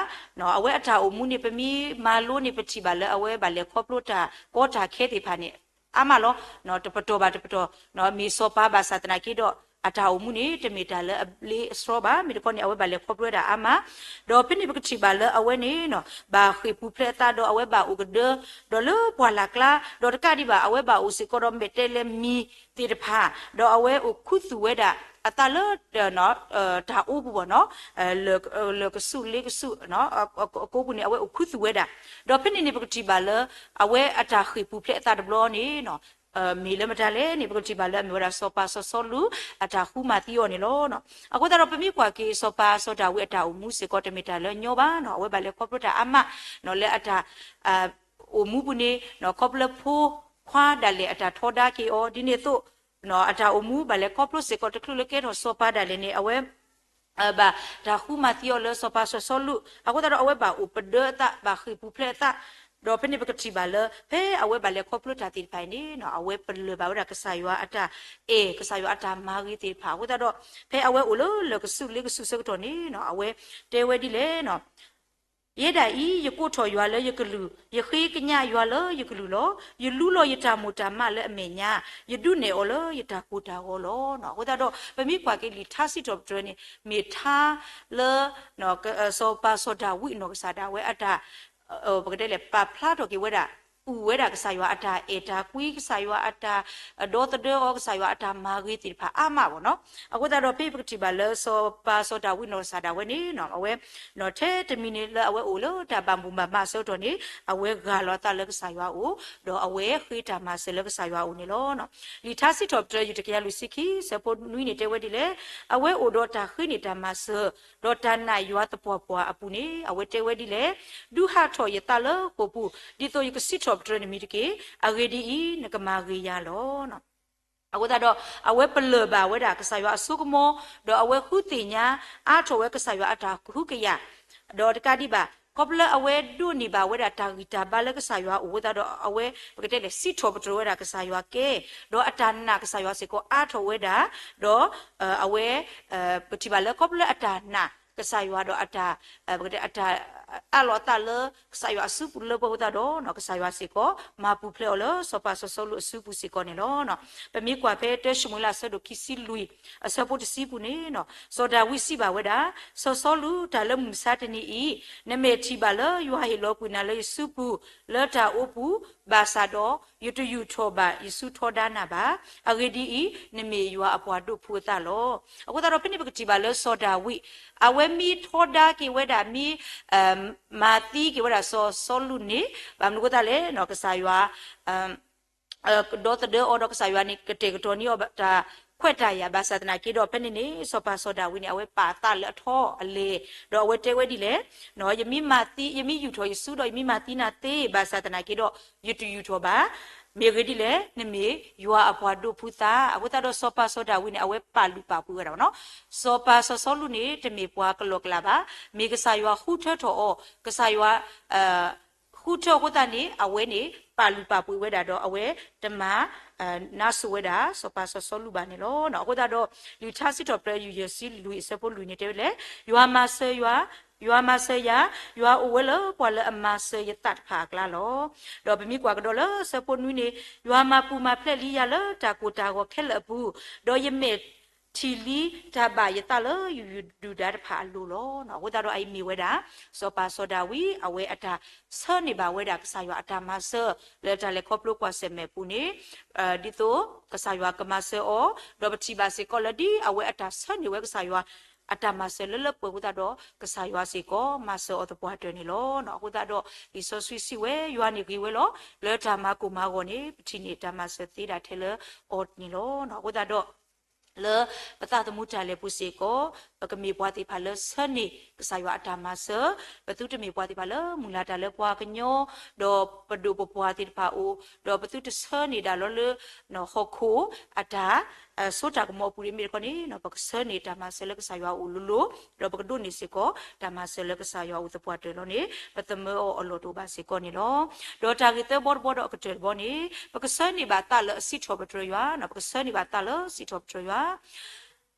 အဝဲအတၢ်အိၣ်မူန့ၣ် ပမ့ၢ်မၤလိန့ၣ် ပထံၣ်ဘၣ်လၢအဝဲဘၣ်လဲၤခီဖျိတၢ်ကီတၢ်ခဲသ့ၣ်တဖၣ်န့ၣ် အါမးလီၤ. တပတီၢ်ဘၣ်တပတီၢ် မ့ၢ်စီၤပၤဘၣ်ဆၣ်သနာ်က့ဒီး အတၢ်အိၣ်မူန့ၣ် တမ့ၢ်တၢ်လၢအဘျ့အဆှီဘၣ်. မ့ၢ်တခီန့ၣ် အဝဲဘၣ်လဲၤခီဖျိဝဲဒၣ်အါမး, ဒီးဖဲန့ၣ်ပကထံၣ်ဘၣ်လၢအဝဲန့ၣ် ဘၣ်ဃ့ၢ်ပူၤဖျဲးအသးဒီးအဝဲဘၣ်အိၣ်ကဒၢ ဒီးလၢပှၢ်လၢ်ကျါ, ဒီးတကးဒံးဘၣ် အဝဲဘၣ်အိၣ်စ့ၢ်ကီးဒီးမဲာ်တဲးလဲးမံၤသ့ၣ်တဖၣ်, ဒီးအဝဲအိၣ်ခူသူၣ်ဝဲဒၣ်အသးလၢ တၢ်အိပူၤဘၣ်နီၤ, လၢာ်ကဆူၣ်လ့ကဆူၣ် အကိပူၤန့ၣ် အဝဲအိၣ်ခူသူၣ်ဝဲဒၣ်, ဒီးဖဲန့ၣ်န့ၣ် ပကထံၣ်ဘၣ်လၢ အဝဲအတၢ်ဃ့ၢ်ပူၤဖျဲးအသးတဘျီန့ၣ် မ့ၢ်လၢမတၤလဲၣ်န့ၣ် ပကထံၣ်ဘၣ်လၢအမ့ၢ်ဝဲဒၣ်စီၤပၤစီၤစီလူး အတၢ်ဃုမၤသံအီၤန့ၣ်လီၤ. အဃိသတးဒီး ပမ့ၢ်ကွၢ်က့ၤ စီၤပၤစီၤဒၤဝံးအတၢ်အိၣ်မူစ့ၢ်ကီး တမ့ၢ်တၢ်လၢညီဘၣ်နီၤ, အဝဲဘၣ်လဲၤခီဖျိတၢ်အါမး လၢအတၢ် အိၣ်မူပူၤန့ၣ် ခီဖျိလၢဖိခွါဒၣ်လဲာ်အတၢ်ထီဒါက့ၤအီၤ ဒ်န့ၣ်အသိး အတၢ်အိၣ်မူဘၣ်လဲၤခီဖျိစ့ၢ်ကီး တချုးလၢကဲထီၣ်စီၤပၤဒၣ်လဲာ်န့ၣ် အဝဲ ဘၣ်တၢ်ဃုမၤသံအီၤလၢစီၤပၤစီၤစီလူး, အဃိသတးဒီး အဝဲဘၣ်အိၣ်ပဒၢအသး ဘၣ်ဃ့ၢ်ပူၤဖျဲးအသး, ဒီးဖဲန့ၣ်ပကထံၣ်ဘၣ်လၢ ဖဲအဝဲဘၣ်လဲၤခီဖျိတၢ်သ့ၣ်တဖၣ်အံၤန့ၣ် အဝဲပလၢၢ်ဘၣ်ဝဲဒၣ်ကစၢ်ယွၤအတၢ်အဲၣ် ကစၢ်ယွၤအတၢ်မၤဂ့ၤသ့ၣ်တဖၣ်, အဃိသတးဒီး ဖဲအဝဲအိၣ်လၢလၢာ်ကဆူၣ်လ့ကဆူၣ်ဆၢကတီၢ်န့ၣ် အဝဲတဲဝဲဒ်လဲၣ် ယဲဒၣ်အံၤ ယကိးထီၣ်ယွၤလၢယကလုၢ်, ယဃ့ကညးယွၤလၢယကလုၢ်လီၤ. ယလူလီၤယတၢ်မိၣ်တၢ်မးလၢအမဲာ်ညါ, ယဒုးနဲၣ်အီၤလၢယတၢ်ကိၢ်တၢ်ဂီၤလီၤ. အဃိသတးဒီး ပမ့ၢ်ကွၢ်က့ၤလံာ်ထါစံးထီၣ်ပတြၢၤန့ၣ် မ့ၢ်ထါလၢ စီၤပၤစီၤဒၤဝံးအနီၢ်ကစၢ်ဒၣ်ဝဲအတၢ် ပကတဲလဲၣ် ပာ်ဖျါထီၣ်က့ၤဝဲဒၣ် အုၣ်ဝဲဒၣ်ကစၢ်ယွၤအတၢ်အဲၣ်တၢ်ကွံ ကစၢ်ယွၤအတၢ်ဒီသဒၢအီၤ ကစၢ်ယွၤအတၢ်မၤဂ့ၤသ့ၣ်တဖၣ်အါမးဘၣ်နီၤ. အဃိသတးဒီး ဖဲပကထံၣ်ဘၣ်လၢစီၤပၤစီၤဒၤဝံးနီၢ်ကစၢ်ဒၣ်ဝဲန့ၣ် အဝဲ ထဲတမံၤန့ၣ်လၢအဝဲအိၣ်လၢတၢ်ဘၣ်မူဘၣ်မးအဆၢကတီၢ်န့ၣ် အဝဲဂၢ်လီၤအသးလၢကစၢ်ယွၤအအိၣ်, ဒီးအဝဲဃ့တၢ်မၤစၢၤလၢကစၢ်ယွၤအအိၣ်န့ၣ်လီၤ. လံာ်ထါစံးထီၣ်ပတြၢၤ ယူၢ်တကယၤလွံၢ်ဆံခံ ဆၢဖိနွံန့ၣ်တဲဝဲဒ်လဲၣ်, အဝဲအိၣ်ဒီးတၢ်ဃ့န့ၢ်တၢ်မၤစၢၤ ဒီးတၢ်နာ်ယွၤသပှၢ်ပှၢ်အပူၤန့ၣ် အဝဲတဲဝဲဒ်လဲၣ်, ဒုးဟးထီၣ်ယသးလၢဃိာ်ပူၤ ဒ်သိးယကစံးထီၣ်ပတြၢၤနမံၤတက့ၢ်. အဂ့ၢ်ဒ်အံၤ, နကမၤဂ့ၤယၤလီၤ. အဃိသတးဒီး အဝဲပလၢၢ်ဘၣ်ဝဲဒၣ်ကစၢ်ယွၤအစိကမီၤ, ဒီးအဝဲဃုသ့ၣ်ညါအါထီၣ်ဝဲကစၢ်ယွၤအတၢ်ကဟုကယာ်, ဒီးတကးဒံးဘၣ် ခီဖျိလၢအဝဲဒိးန့ၢ်ဘၣ်ဝဲဒၣ်တၢ်ဂံၢ်တၢ်ဘါလၢကစၢ်ယွၤအအိၣ်အဃိသတးဒီး အဝဲ ပကတဲလဲၣ် စံးထီၣ်ပတြၢၤဝဲဒၣ်ကစၢ်ယွၤကဲ, ဒီးအတၢ်နာ်ကစၢ်ယွၤစ့ၢ်ကီးအါထီၣ်ဝဲဒၣ်, ဒီး အဝဲ ပထံၣ်ဘၣ်လၢခီဖျိလၢအတၢ်နာ်ကစၢ်ယွၤဒီးအတၢ် ပကတဲ အတၢ်အးလီၤအသးလၢကစၢ်ယွၤအစုပူၤလၢပှဲၤအဃိသတးဒီး ကစၢ်ယွၤစ့ၢ်ကီး မၤပူၤဖျဲးအီၤလၢစီၤပၤစီၤစီလူးအစုပူၤစ့ၢ်ကီးန့ၣ်လီၤ. ပမ့ၢ်ကွၢ်ဖဲတၢၡမူၤအ့လးအဆၢဒိၣ်ခံဆံလွံၢ် အဆၢဖိတဆံပူၤန့ၣ် စီၤဒၤဝံးစံးဘၣ်ဝဲဒၣ်, စီၤစီလူး တၢ်လၢမုၢ်မဆါတနံၤအံၤ နမဲာ်ထံၣ်ဘၣ်လၢယွၤဟ့ၣ်လီၤကွံာ်နၤလၢယစုပူၤ လၢတၢ်အိပူၤ, ဘၣ်ဆၣ်ဒီး ယတယူာ်ထီၣ်ဘၣ်ယစုထီဒါနၤဘၣ်. အဂ့ၢ်ဒ်အံၤ, နမ့ၢ်ယွၤအပှၤဒိးဖှူအသးလီၤ. အဃိသတးဒီး ဖဲန့ၣ်ပကထံၣ်ဘၣ်လၢစီၤဒၤဝံး အဝဲမ့ၢ်ထီဒါက့ၤဝဲဒၣ် မ့ၢ် မၤသံက့ၤဝဲဒၣ်စီၤစီလူးန့ၣ် ဘၣ်မနုၤအဃိသတးလဲၣ်, ကစၢ်ယွၤ ဒီသဒၢအီၤဒီးကစၢ်ယွၤန့ၣ် ကတဲာ်ကတီၤန့ၢ်အီၤတၢ် ခွဲးတၢ်ယာ် ဘၣ်ဆၣ်သနာ်က့ဒီး ဖဲန့ၣ်န့ၣ် စီၤပၤစီၤဒၤဝံးန့ၣ် အဝဲပာ်အသးလၢအထီအလဲၤ, ဒီးအဝဲတဲဝဲဒ်လဲၣ်, ယမ့ၢ်မၤသံ, ယမ့ၢ်ယူာ်ထီၣ်ယစုဒီး ယမ့ၢ်မၤသံနၤသ့, ဘၣ်ဆၣ်သနာ်က့ဒီး ယတယူာ်ထီၣ်ဘၣ်. မ့ၢ်ဂ့ၢ်ဒ်လဲၣ်, နမ့ၢ်ယွၤအပှၤဒိးဖုသး. အဃိသတးဒီး စီၤပၤစီၤဒၤဝံးန့ၣ် အဝဲပာ်လုၢ်ပာ်ပှ့ၤဝဲဒၣ်နီၤ. စီၤပၤစီၤစီလူးန့ၣ် တမ့ၢ်ပှၤကလီၤကလးဘၣ်. မ့ၢ်ကစၢ်ယွၤဃုထၢထီၣ်အီၤ, ကစၢ်ယွၤ ဃုထၢအဃိသတးန့ၣ် အဝဲန့ၣ် ပာ်လုၢ်ပာ်ပှ့ၤဝဲဒၣ်ဒီး အဝဲတမၤ နါစိၤဝဲဒၣ် စီၤပၤစီၤစီလူးဘၣ်န့ၣ်လီၤ. အဃိသတးဒီး လံာ်ထါစံးထီၣ်ပတြၢၤ ယူၢ်ယဲၢ်ဆံလွံၢ် အဆၢဖိလွံၢ်န့ၣ် တဲဝဲလဲၣ်, ယွၤမၤစၢၤယၤ, ယွၤမၤစၢၤယၤ, ယွၤအိၣ်ဝဲလၢပှၤလၢအမၤစၢၤယသးတဖၣ်အကျါလီၤ. ဒီးပမ့ၢ်ကွၢ်ကဒီးလၢအဆၢဖိနွံန့ၣ်, ယွၤမၤပူၤမၤဖျဲးလံယၤလၢတၢ်ကိၢ်တၢ်ဂီၤခဲလၢာ်အပူၤ, ဒီးယမဲာ်ထံၣ်လံတၢ်ဘၣ်ယသးလၢယူဒၤတဖၣ်အလိၤလီၤ. အဃိသတးဒီးအအံၤမ့ၢ်ဝဲဒၣ် စီၤပၤစီၤဒၤဝံး အဝဲအတၢ်ဆၢန့ၢ်ဘၣ်ဝဲဒၣ်ကစၢ်ယွၤအတၢ်မၤစၢၤ လၢတၢ်လဲၤခီဖျိကွၢ်ဆၢၣ်မဲာ်အပူၤန့ၣ် ဒ်သိးကစၢ်ယွၤကမၤစၢၤအီၤ, ဒီးပထံၣ်ဘၣ်စ့ၢ်ကီးလၢဒ်အဝဲအတၢ်ဆၢန့ၢ်ဝဲကစၢ်ယွၤအတၢ်မၤစၢၤလၢလၢပှဲၤပှဲၤအဃိသတးဒီး ကစၢ်ယွၤစ့ၢ်ကီးမၤစၢၤအီၤသပှၢ်တၢၢ်န့ၣ်လီၤ. အဃိသတးဒီး လံာ်စီဆှံစံးဝဲ ယွၤန့ၣ်ဂ့ၤဝဲလီၤ. လၢတၢ်မၤကိၢ်မၤဂီၤန့ၣ် ပထံၣ်န့ၢ်တၢ်မၤစၢၤသ့ဒၣ်ထဲလၢအီၤန့ၣ်လီၤ. အဃိသတးဒီး လၢပသးသမူတၢ်လဲၤပူၤစ့ၢ်ကီး ပကမ့ၢ်ပှၤသ့ၣ်တဖၣ်လၢဆၢန့ၢ်ကစၢ်ယွၤအတၢ်မၤစၢၤ, ပသုတမ့ၢ်ပှၤသ့ၣ်တဖၣ်လၢမုၢ်လၢ်တၢ်လၢပှၤကညီ, ဒီးပဒိၣ်ပပှၢ်သ့ၣ်တဖၣ်အအိၣ်, ဒီးပသုတဆၢန့ၢ်ဒၣ်လီၤလၢ ဟီၣ်ခိၣ်အတၢ် စိတၢ်ကမီၤအပူၤဒ်မ့ၢ်တခီန့ၣ် ပကဆၢန့ၢ်တၢ်မၤစၢၤလၢကစၢ်ယွၤအအိၣ်လိၤလိၤ, ဒီးပကဒိးန့ၢ်စ့ၢ်ကီး တၢ်မၤစၢၤလၢကစၢ်ယွၤအအိၣ်သပှၢ်တၢၢ်လီၤန့ၣ် ပသမၢအီၤအလီၢ်တအိၣ်ဘၣ်စ့ၢ်ကီးန့ၣ်လီၤ. ဒီးတၢ်ဂ့ၢ်သၢဘီတဘီဒီးအကတၢၢ်တဘီန့ၣ် ပကဆၢန့ၢ်ဘၣ်သးလၢအစံးထီၣ်ပတြၢၤယွၤ, ပကဆၢန့ၢ်ဘၣ်သးလၢစံးထီၣ်ပတြၢၤယွၤ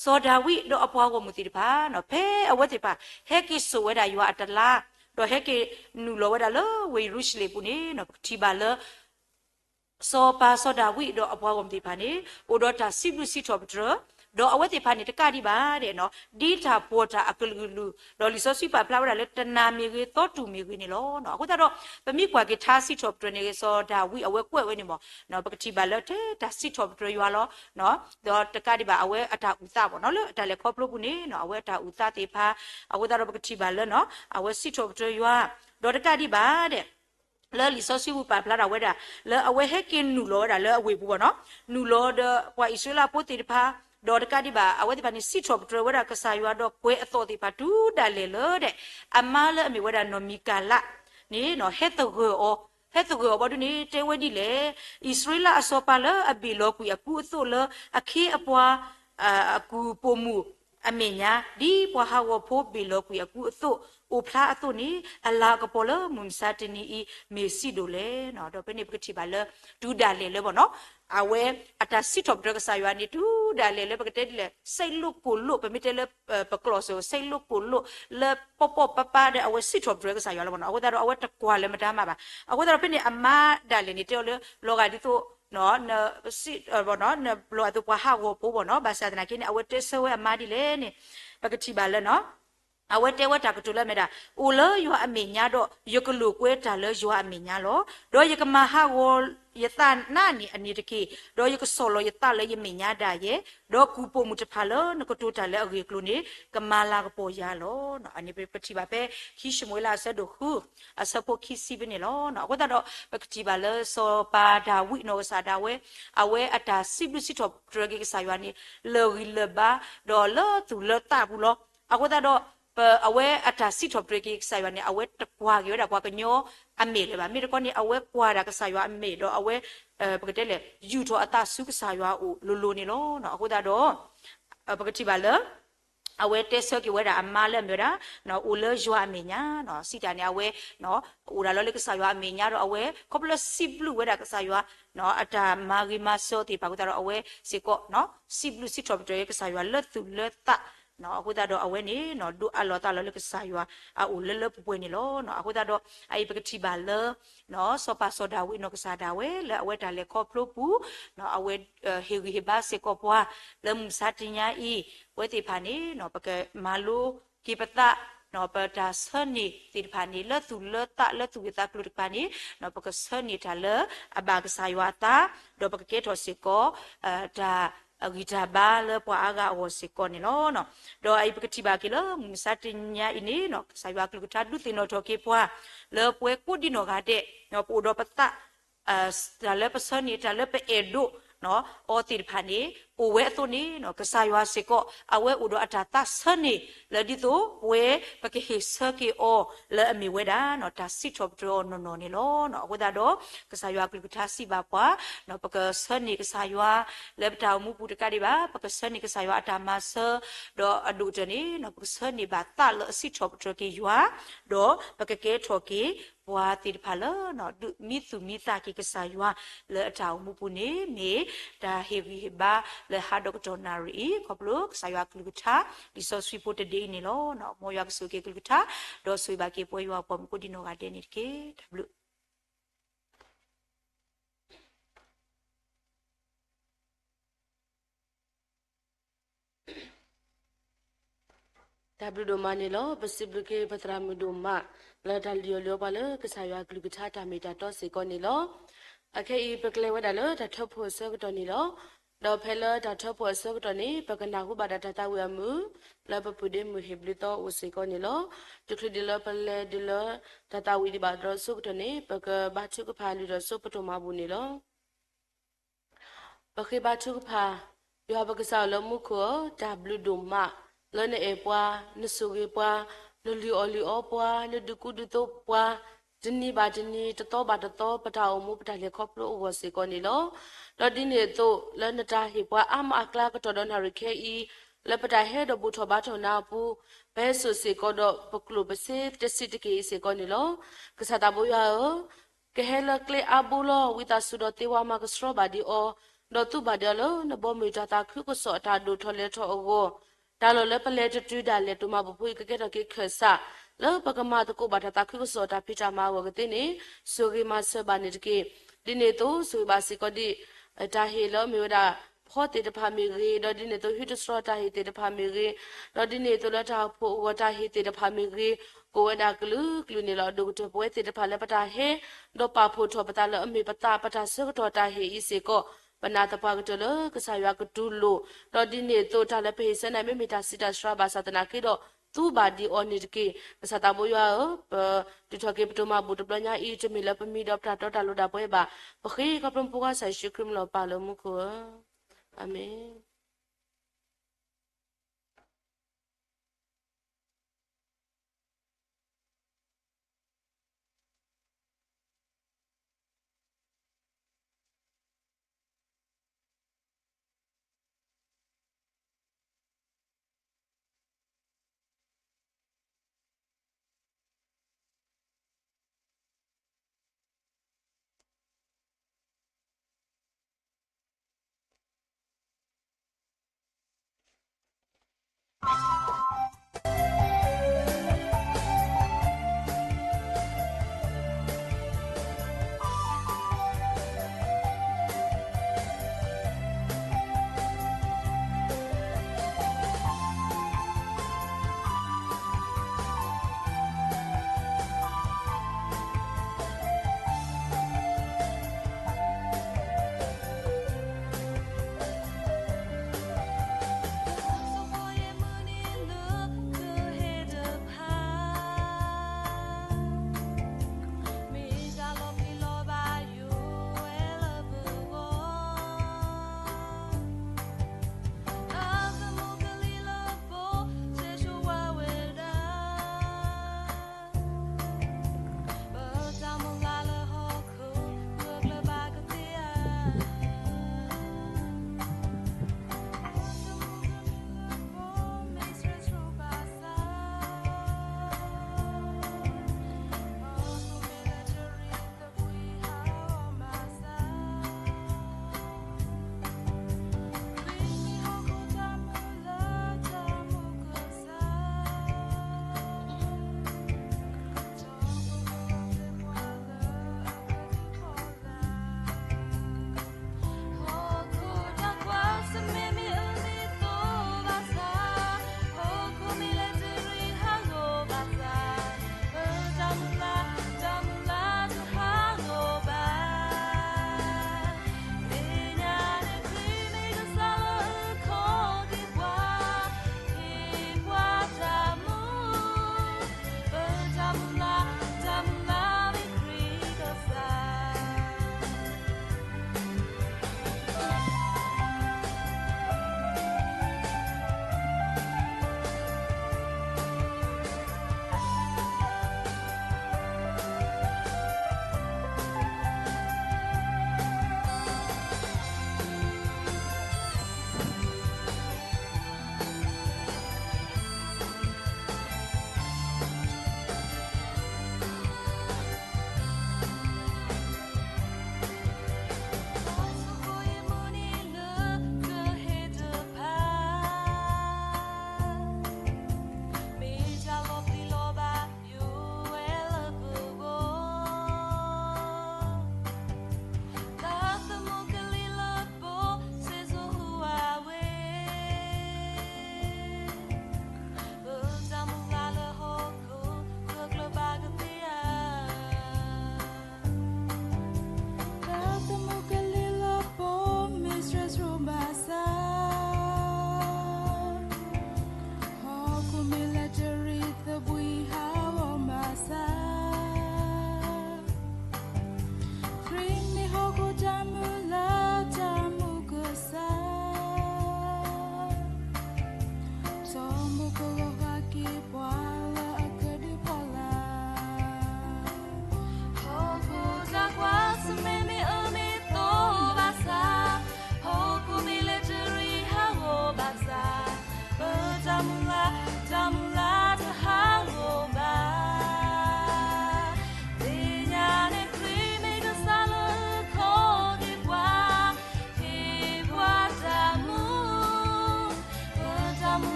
စီၤဒၤဝံးဒီးအပှၤဂီၢ်မုၢ်သ့ၣ်တဖၣ် ဖဲအဝဲသ့ၣ်တဖၣ် ဟဲက့ၤစိာ်ဝဲဒၣ်ယွၤအတလါ, ဒီးဟဲက့ၤနုာ်လီၤဝဲဒၣ်လၢဝ့ၢ်ယရူၤၡလ့ၣ်အပူၤန့ၣ် ပကထံၣ်ဘၣ်လၢ စီၤပၤစီၤဒၤဝံးဒီးအပှၤဂီၢ်မုၢ်သ့ၣ်တဖၣ်န့ၣ် အိၣ်ဒီးတၢ်စံးဘျုးစံးထီၣ်ပတြၢၤ, ဒီးအဝဲသ့ၣ်တဖၣ်န့ၣ် တကးဒံးဘၣ်ဒဲး ဒ်တၢ်ပီးတၢ်အကလုာ်ကလုာ်, ဒီးလံာ်စီဆှံပာ်ဖျါဝဲဒၣ်လၢတနၤမ့ၢ်ဂ့ၤ သီတူၢ်မ့ၢ်ဂ့ၤန့ၣ်လီၤ. အဃိသတးဒီး ပမ့ၢ်ကွၢ်က့ၤထါစံးထီၣ်ပတြၢၤန့ၣ် စီၤဒၤဝံးအဝဲကွဲးဝဲန့ၣ်မ့ၢ် ပကထံၣ်ဘၣ်လၢထဲတၢ်စံးထီၣ်ပတြၢၤယွၤလီၤ. ဒီးတကးဒံးဘၣ် အဝဲအတၢ်အုၣ်သးဘၣ်နီၤ လၢအတၢ်လဲၤခီဖျိပူၤန့ၣ် အဝဲအတၢ်အုၣ်သးသ့ၣ်တဖၣ်, အဃိသတးဒီးပကထံၣ်ဘၣ်လၢ အဝဲစံးထီၣ်ပတြၢၤယွၤ, ဒီးတကးဒံးဘၣ်ဒဲး လၢလံာ်စီဆှံပူၤပာ်ဖျါထီၣ်ဝဲဒၣ် လၢအဝဲဟဲက့ၤနုာ်လီၤဝဲဒၣ်လၢအဝ့ၢ်ပူၤဘၣ်နီၤ, နုာ်လီၤဒီးပှၤအံၣ်စရ့လးဖိသ့ၣ်တဖၣ်, ဒီးတကးဒံးဘၣ် အဝဲသ့ၣ်တဖၣ်န့ၣ် စံးထီၣ်ပတြၢၤဝဲဒၣ်ကစၢ်ယွၤဒီးကွဲးအသီၣ်သ့ၣ်တဖၣ်တုၤဒၣ်လဲာ်လၢဒဲး အမါလၢအမ့ၢ်ဝဲဒၣ်နီၢ်မံၤကၤလးန့ၣ် ဟဲသဂၢၢ်အီၤ, ဟဲသဂၢၢ်အီၤဘၣ်ဒုန့ၣ် တဲဝဲဒ်လဲၣ်, အံၣ်စရ့လးအစီၤပၤလၢအဘ့ၣ်လီၤကွံာ်အကူအသိးလၢအခ့အပှၤ အကူၢ်ပိာ်မုၣ်အမဲာ်ညါ, ဒ်ပှၤဟးဂီၤဖိဘ့ၣ်လီၤကွံာ်အကူအသိး အိၣ်ဖျါအသိးန့ၣ် အလၤကပီၤလၢမုၢ်မဆါတနံၤအံၤ မ့ၢ်စံးဒိၣ်လဲၣ်. ဒီးဖဲန့ၣ်ပကထံၣ်ဘၣ်လၢ တုၤဒၣ်လဲာ်လၢဘၣ်နီၤ, အဝဲအတၢ်စံးထီၣ်ပတြၢၤကစၢ်ယွၤန့ၣ် တုၤဒၣ်လဲာ်လၢပကတဲဒ်လဲၣ် စဲးလိာ်ကိၢ်လိာ် ပမ့ၢ်တဲလၢ ပကျိာ်စဲး စဲးလိာ်ကိၢ်လိာ် လၢပီၢ်ပီၢ်ပၢ်ပၢ်ဒီး အဝဲစံးထီၣ်ပတြၢၤကစၢ်ယွၤလၢဘၣ်နီၤ, အဃိသတးဒီးအဝဲတကွၢ်လၢမတၤမးဘၣ်. အဃိသတးဒီးဖဲန့ၣ် အမါဒၣ်လဲာ်န့ၣ် တဲအီၤလၢ လီၤဂာ်ဒ်သိး နဘျီအသိးပှၤဟးဂီၤဖိဘၣ်နီၤ, ဘၣ်ဆၣ်သနာ်က့န့ၣ် အဝဲတဲဆၢဝဲအမါဒ်လဲၣ်န့ၣ် ပကထံၣ်ဘၣ်လၢ အဝဲတဲဝဲတၢ်ကတိၤလၢအမဲာ်ဒၣ်, အိၣ်လၢယွၤအမဲာ်ညါဒီး ယကလိာ်ကွဲတၢ်လၢယွၤအမဲာ်ညါလီၤ. ဒီးယကမၤဟးဂီၤယသးနးန့ၣ်အန့ၣ်တက့ၢ်. ဒီးယကဆီၣ်လီၤယသးလၢယမဲာ်ညါဒၣ်ယဲ, ဒီးကူၣ်ပိာ်မုၣ်တဖၣ်လၢနကတိၤတၢ်လၢအဂ့ၢ်အကျိၤန့ၣ် ကမၤလၤကပီၤယၤလီၤ. အန့ၣ်ပထံၣ်ဘၣ်ဖဲ ခံၡမူၤအ့လးအဆၢဒိၣ်ဃု အဆၢဖိခံဆံဖဲန့ၣ်လီၤ. အဃိသတးဒီး ပကထံၣ်ဘၣ်လၢစီၤပၤဒၤဝံးနီၢ်ကစၢ်ဒၣ်ဝဲ အဝဲအတၢ်စံးဘျုးစံးထီၣ်ပတြၢၤက့ၤကစၢ်ယွၤန့ၣ် လၢာ်ဂံၢ်လၢာ်ဘါ ဒီးလၢသူၣ်လၢသးပူၤလီၤ. အဃိသတးဒီး ပအဝဲအတၢ်စံးထီၣ်ပတြၢၤက့ၤကစၢ်ယွၤန့ၣ် အဝဲတကွၢ်က့ၤဝဲဒၣ်ပှၤကညီအမဲာ်လၢၤဘၣ်. မ့ၢ်တခီန့ၣ် အဝဲကွၢ်ဒၣ်ကစၢ်ယွၤအမဲာ်ဒီးအဝဲ ပကတဲလဲၣ် ယူာ်ထီၣ်အသးဆူကစၢ်ယွၤအအိၣ်လိၤလိၤန့ၣ်လီၤ. အဃိသတးဒီး ပကထံၣ်ဘၣ်လၢ အဝဲတဲဆၢက့ၤဝဲဒၣ်အမါလၢအမ့ၢ်ဝဲဒၣ် အိၣ်လၢယွၤအမဲာ်ညါ စံးတၢ်န့ၣ် အဝဲ အိၣ်ဒၣ်လီၤလၢကစၢ်ယွၤအမဲာ်ညါဒီးအဝဲ ခီဖျိလၢစံးဘျုးဝဲဒၣ်ကစၢ်ယွၤ အတၢ်မၤဂ့ၤမၤစၢၤသ့ၣ်တဖၣ်အဃိသတးဒီး အဝဲစ့ၢ်ကီး စံးဘျုးစံးထီၣ်ပတြၢၤကစၢ်ယွၤလၢသူၣ်လၢသး အဃိသတးဒီးအဝဲန့ၣ် ဒိးအးလီၤသးလီၤလၢကစၢ်ယွၤအအိၣ်လၢလၢပှဲၤပှဲၤန့ၣ်လီၤ. အဃိသတးဒီး အအံၤပကထံၣ်ဘၣ်လၢ စီၤပၤစီၤဒၤဝံးနီၢ်ကစၢ်ဒၣ်ဝဲလၢအဝဲတၢ်လဲၤခီဖျိပူၤ အဝဲ ဟ့ၣ်ဂံၢ်ဟ့ၣ်ဘါစ့ၢ်ကီးပှၤ လၢမုၢ်မဆါတနံၤအံၤ အဝဲသ့ၣ်တဖၣ်န့ၣ် ပကမၤလိက့ၤပသး ပတၢ်ဆၢန့ၢ်သ့ၣ်တဖၣ်န့ၣ် လၢသူၣ်လၢသးလၢသူၣ်ဂ့ၢ်သးကျိၤတကပၤန့ၣ် ပကဆၢန့ၢ်တၢ်လၢအဘၣ်ကစၢ်ယွၤအသး ဒီးပကကဲထီၣ်စ့ၢ်ကီး တၢ်ဂံၢ်တၢ်ဘါလၢပှၤအါဂၤအဂီၢ်စ့ၢ်ကီးန့ၣ်လီၤ. ဒီးအအံၤပကထံၣ်ဘၣ်က့ၤလၢ မုၢ်မဆါတနံၤအံၤန့ၣ် ကစၢ်ယွၤအကလုၢ်ကထါဒုးသ့ၣ်နီၣ်ထီၣ်က့ၤပှၤ လၢပဝဲကိးဒံနီၢ်ဂၤဒဲး ပအိၣ်ဒီးပသး တၢ်လၢပဆၢန့ၢ် တၢ်လၢပအဲၣ်ဒိးအီၤသ့ၣ်တဖၣ်န့ၣ် အိၣ်ဝဲအသိးန့ၣ် ကစၢ်ယွၤစ့ၢ်ကီး အဝဲအိၣ်ဒီးအတၢ်သးဆၢန့ၣ် လၢဒ်သိးပဝဲပကဟ့ၣ်ဆၢက့ၤအီၤ လၢအမ့ၢ်ဝဲဒၣ် တၢ်စံးထီၣ်ပတြၢၤအီၤနီၢ်နီၢ်န့ၣ်လီၤ. အဃိသတးဒီး ကစၢ်ယွၤအကလုၢ်ကထါစံးဘၣ်ပှၤ ပကဆၢန့ၢ်ကစၢ်ယွၤ လၢပတၢ်အိၣ်မူပူၤတကးဒံးဘၣ် ပကဆၢန့ၢ်ကစၢ်ယွၤအတၢ်မၤစၢၤ ဒီးအဒိၣ်ကတၢၢ်န့ၣ် ပကဆၢန့ၢ်ဘၣ်သးလၢအစံးထီၣ်ပတြၢၤက့ၤယွၤ ဒီးပကကဲထီၣ်က့ၤ ပှၤသ့ၣ်တဖၣ်လၢ ဒုးမံသူၣ်မံသးက့ၤကစၢ်ယွၤ လၢအတၢ်အိၣ်မူပူၤန့ၣ် မ့ၢ်တၢ်ဟ့ၣ်ဂံၢ်ဟ့ၣ်ဘါလၢဟါဒီးကတီၢ်နၣ်ရံၣ်အံၤ ခီဖျိကစၢ်ယွၤအကလုၢ်ကထါ လံာ်စီဆှံဖိတဒ့အံၤန့ၣ်လီၤ. မ်ယွၤကဆိၣ်ဂ့ၤက့ၤကလုၢ်ကထါ ဒီးဆိၣ်ဂ့ၤဘၣ်က့ၤပဝဲယွၤအပှၤမုၣ်ကိးဒံနီၢ်ဂၤဒဲးန့ၣ်တက့ၢ်. တၢ်ဘျုး တၢ်ဘျုးဒိၣ်မးန့ၣ်လီၤ. ပစံးဘျုးက့ၤပသရၣ်မုၣ်ဒိၣ်မး လၢတၢ်လုၢ်အီၣ်လုၢ်အီပှၤလၢကစၢ်ယွၤအကလုၢ်ကထါတၢ်မ့ၢ်တၢ်တီစ့ၢ်ကီးန့ၣ်လီၤ. အခဲအံၤပကလဲၤဝဲဒၣ်လၢတၢ်ထၢဖှိၣ်အဆၢကတီၢ်န့ၣ်လီၤ. ဒီးဖဲလၢတၢ်ထၢဖှိၣ်အဆၢကတီၢ်န့ၣ် ပကနၢ်ဟူဘၣ်ဒၣ်တၢ်သးဝံၣ်အမုာ် လၢပပုၢ်ဒ့မုၣ်ဟ့ၣ်ဘျုးသီအိၣ်စ့ၢ်ကီးန့ၣ်လီၤ. တချုးဒံးလၢပလဲၤဒံးလၢတၢ်သးဝံၣ်ဒံးဘၣ်ဒီးအဆိကတၢၢ်န့ၣ် ပကဘါထုကဖၣ်လုၢ်ထီၣ်စိပတိၢ်မၤဘူၣ်န့ၣ်လီၤ. ပဃ့ဘါထုကဖၣ်, ယွၤပကစၢ်အိၣ်လၢမူခိၣ်ဧၢ, တၢ်ဘျုးဒိၣ်မး လၢနအဲၣ်ပှၤ, နဆိၣ်ဂ့ၤပှၤ, နလုၢ်အီၣ်လုၢ်အီပှၤ, နဒုးကူဒုးသိးပှၤ, တနံၤဘၣ်တနံၤ, တသီဘၣ်တသီ, ပတၢ်အိၣ်မူပတၢ်လဲၤခီဖျိအဂီၢ်စ့ၢ်ကီးန့ၣ်လီၤ. ဒီးဒ်န့ၣ်အသိး လၢနတၢ်ဟ့ၣ်ပှၤအါမးအကျါကတီၢ်ဒီးနၣ်ရံၣ်ခဲအံၤ, လၢပတၢ်ဟဲဒီးဘူၣ်ထီၣ်ဘါထီၣ်နၤအပူၤ, ပဟဲစိာ်စ့ၢ်ကီးဒီးပကျိၣ်ပစ့တဆံးတက့ၢ်အံၤစ့ၢ်ကီးန့ၣ်လီၤ. ကစၢ်သးဘိယွၤဧၢ, ကဟဲလၢကျဲအါဘိလီၤ. ဝံသးစူၤဒီးသ့ဝါမၤကဆှီဘၣ်ဒံးအီၤ, ဒီးသူဘၣ်ဒံးအီၤလၢနဘီမုၢ်တၢ်သးခုကစီၣ်အတၢ်ဒိၣ်ထီၣ်လဲၤထီၣ်အဂီၢ်, တၢ်လီၢ်လၢပလဲၤတတုၤဒၣ်လဲာ် တိၢ်မၤဘူၣ်ဖိအံၤ ကကဲထီၣ်က့ၤခၢၣ်စး လၢပကမၤသကိးဘၣ်တၢ်သးခုကစီၣ်အတၢ်ဖံးတၢ်မၤအဂီၢ်ကသ့န့ၣ်, ဆိၣ်ဂ့ၤမၤစၢၤဘၣ်န့ၣ်တက့ၢ်. ဒ်န့ၣ်အသိး ဆိၣ်ဂ့ၤဘၣ်စ့ၢ်ကီးဒံး တၢ်ဟ့ၣ်လၢအမ့ၢ်ဝဲဒၣ် ဖီသ့ၣ်တဖၣ်မ့ၢ်ဂ့ၤ, ဒီးဒ်န့ၣ်အသိး ဟုတစှီၤတၢ်ဟ့ၣ်သ့ၣ်တဖၣ်မ့ၢ်ဂ့ၤ, ဒီးဒ်န့ၣ်အသိးလၢတၢ်အိၣ်ဖှိၣ်အဂီၢ်တၢ်ဟ့ၣ်သ့ၣ်တဖၣ်မ့ၢ်ဂ့ၤ, ကအိၣ်ဝဲဒၣ်ကလုာ်ကလုာ်န့ၣ်လီၤ. အဒိၣ်ကတၢၢ်ပဝဲသ့ၣ်တဖၣ်လၢပတၢ်ဟဲ ဒီးပာ်ဖှိၣ်ထီၣ်ပသးလၢအမ့ၢ်ပသး ပတၢ်ဆၢကတီၢ်တၢ်ဟ့ၣ်အံၤစ့ၢ်ကီး, ပနာ်သပှၢ်ကတၢၢ်လၢကစၢ်ယွၤကတူၢ်လိာ်, ဒီးဒ်န့ၣ်အသိးတၢ်လၢပဟ့ၣ်ဆၢနၤ မ့မ့ၢ်တၢ်စံးတၢ်ဆှါဘၣ်ဆၣ်သနာ်က့ဒီး သူဘၣ်ဒံးအီၤန့ၣ်တက့ၢ်. ကစၢ်သးဘိယွၤဧၢ, ပတုၤထီၣ်က့ၤပတိၢ်မၤဘူၣ်တဘျီညါအံၤ တမ့ၢ်လၢပမံဒီးပတၢ်တီတၢ်လိၤဒၣ်ပဝဲဘၣ်. ပဃ့ခီဖျိမုၢ်ဖိခွါကစၢ်ယ့ၣ်ၡူးခရံာ်မံၤလီၤပၢ်လၢမူခိၣ်ဧၢ, အၤမ့ၣ်.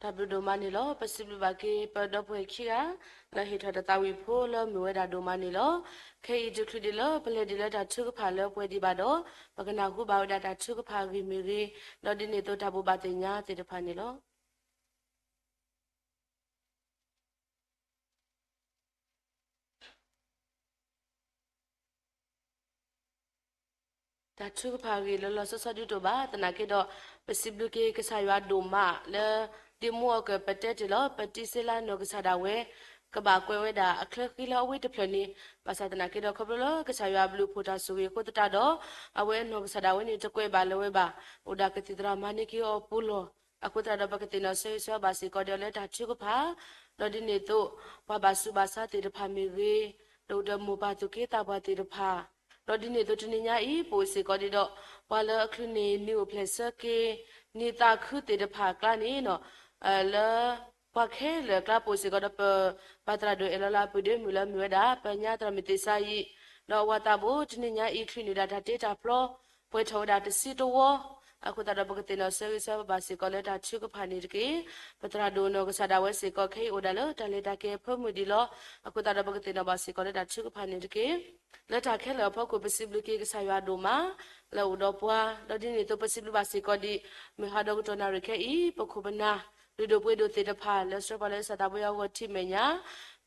တၢ်ဘျုးဒိၣ်မးန့ၣ်လီၤ. ပစံးဘျုးဘၣ်က့ၤ ပဒီပုၢ်ဝဲၢ်ခံဂၤ လၢဟ့ၣ်ထီၣ်တၢ်သးဝံၣ်ဖိလၢမုာ်ဝဲဒၣ်ဒိၣ်မးန့ၣ်လီၤ. ခဲအံၤတချုးဒံးလၢပလဲၤဒံးလၢတၢ်ထုကဖၣ်လၢပှဲၤဒံးဘၣ်ဒီး ပကနၢ်ဟူဘၣ်ဝဲဒၣ်တၢ်ထုကဖၣ်အဂ့ၢ်မ့ၢ်ဂ့ၤ, ဒီးဒ်န့ၣ်အသိးတၢ်ဘိးဘၣ်သ့ၣ်ညါသ့ၣ်တဖၣ်န့ၣ်လီၤ. တၢ်ထုကဖၣ်အဂ့ၢ်လီၤလီၤဆီဆီဒုးတအိၣ်ဘၣ်, သနာ်က့ဒီး ပစံးဘျုးက့ၤကစၢ်ယွၤဒိၣ်မးလၢ ဒ်မူအီၤကပတဲတ့ၢ်လီၤ ပတံၤစ့လါနီၢ်ကစၢ်ဒၣ်ဝဲ ကဘၣ်ကွဲးဝဲဒၣ်အချၢဃံလၢအဝ့ၢ်တဖျၢၣ်န့ၣ်, ဘၣ်ဆၣ်သနာ်က့ဒီး ခီဖျိလၢကစၢ်ယွၤအဘျုးအဖှိၣ်တၢ်ဆိၣ်ဂ့ၤအဃိသတးဒီး အဝဲအနီၢ်ကစၢ်ဒၣ်ဝဲန့ၣ် တကွဲးဘၣ်လၢၤဝဲဘၣ်, အိၣ်ဒၣ်ကသံၣ်သရၣ်မၤန့ၢ်က့ၤအီၤပူၤလီၢ်, အဃိသတးဒီး ပကသ့ၣ်နီၣ်ဆၢဂ့ၤဆၢဝါဘၣ်စ့ၢ်ကီးဒီးလၢတၢ်ထုကဖၣ်, ဒီးဒ်န့ၣ်အသိး ပှၤဘၣ်ဆူးဘၣ်ဆါသ့ၣ်တဖၣ်မ့ၢ်ဂ့ၤ, ဒီးအိၣ်ဒီးမိၢ်ပၢ်သူၣ်က့သးပှၢ်သ့ၣ်တဖၣ်, ဒီးဒ်န့ၣ်အသိးတနံၤညါအံၤ ပအိၣ်စ့ၢ်ကီးဒံးဒီး ပှၤလၢအချုးန့ၢ်နံၤအိၣ်ဖျဲၣ်ဆၢက့ၤ နံၤသးခုသ့ၣ်တဖၣ်အကျါန့ၣ် လၢပှၤခဲလၢာ်အကျါ ပအိၣ်စ့ၢ်ကီးဒီးပ ပၢ်သရၣ်ဒိၣ်အဲၣ်လီၤလၢအပုၢ်ဒ့မုၣ်လၢမ့ၢ်ဝဲဒၣ် ပညါသရၣ်မုၣ်သ့ၣ်စါယံၤ, ဒီးအဝၤသးဘိ တနံၤညါအံၤ ချုးန့ၢ်ဒၣ်တၢ်တ့တၢ်ဖျီ ပှဲၤထီၣ်ဝဲဒၣ်တဆံတဝီ, အဃိသတးဒီး ပကသ့ၣ်နီၣ်ဆၢဂ့ၤဆၢဝါဘၣ်စ့ၢ်ကီးလၢတၢ်ထုကဖၣ်န့ၣ်တက့ၢ်. ပသရၣ်ဒိၣ်နီၢ်ကစၢ်ဒၣ်ဝဲစ့ၢ်ကီး ခဲအံၤအိၣ်ဒၣ်လၢတၢ်လဲၤတၢ်က့ၤအဖၢမုၢ်ဒံးလီၤ. အဃိသတးဒီး ပကသ့ၣ်နီၣ်ဘၣ်စ့ၢ်ကီးလၢတၢ်ထုကဖၣ်န့ၣ်တက့ၢ်. လၢတၢ်ခဲလၢာ်အဖီခိၣ် ပစံးဘျုးက့ၤကစၢ်ယွၤဒိၣ်မး လၢအအိၣ်ဒီးပှၤ, ဒီးဒ်န့ၣ်အသိး ပစံးဘျုးဘၣ်စ့ၢ်ကီးဒံး မုၢ်ဟါဒီကတီၢ်နၣ်ရံၣ်ခဲအံၤ ပခိၣ်ပနၢ် လုၢ်ဒိၣ်ပှ့ၤဒိၣ်သ့ၣ်တဖၣ် လၢဆှၢပှၤလၢသးသးပှ့ၤအဂီၢ်ထံမဲာ်ညါ,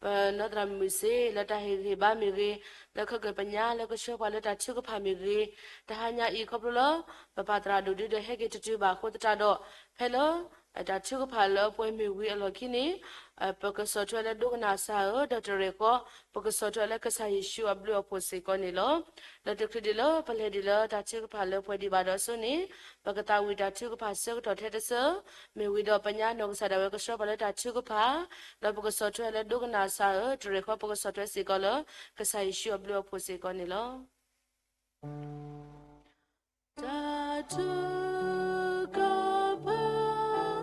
ပနီၢ်သရၣ်မုၣ်စ့ လၢတၢ်ဟ့ၣ်ဂံၢ်ဟ့ၣ်ဘါမ့ၢ်ဂ့ၤ, လၢခဲကၢၢ်ပညါ လၢကဆှၢပှၤလၢတၢ်ထုကဖၣ်မ့ၢ်ဂ့ၤ, တဟါညါအံၤခီဖျိလၢ ပပၢ်သရၣ်ဒိၣ်ဒုဒီးဟဲက့ၤတတုၤဘၣ်အဃိသတးဒီး ဖဲလၢ တၢ်ထုကဖၣ်လၢပှဲၤမ့ၢ်ဝံၤအလီၢ်ခံန့ၣ် ပကဆီၣ်ထွဲလၢဒိကနၣ်စၢ်ဧၢ, ဒီးတရဲၣ်ဃီ ပကဆီၣ်ထွဲလၢကစၢ်ယ့ၣ်ၡူးအဘျုးအဖှိၣ်စ့ၢ်ကီးန့ၣ်လီၤ. လၢတချုးဒံးလၢပလဲၤဒံးလၢတၢ်ထုကဖၣ်လၢပှဲၤဒံးဘၣ်ဒီးအစိၤန့ၣ် ပကသးဝံၣ်တၢ်ထုကဖၣ်ဆၢကတီၢ်ထဲတဆၢ, မ့ၢ်ဝံၤဒီးပညါနီၢ်ကစၢ်ဒၣ်ဝဲကဆှၢပှၤလၢတၢ်ထုကဖၣ်, ဒီးပကဆီၣ်ထွဲလၢဒိကနၣ်စၢ်ဧၢ, တရဲၣ်ဃီ ပကဆီၣ်ထွဲစ့ၢ်ကီးလၢ ကစၢ်ယ့ၣ်ၡူးအဘျုးအဖှိၣ်စ့ၢ်ကီးန့ၣ်လီၤ. တၢ်ထုကဖၣ်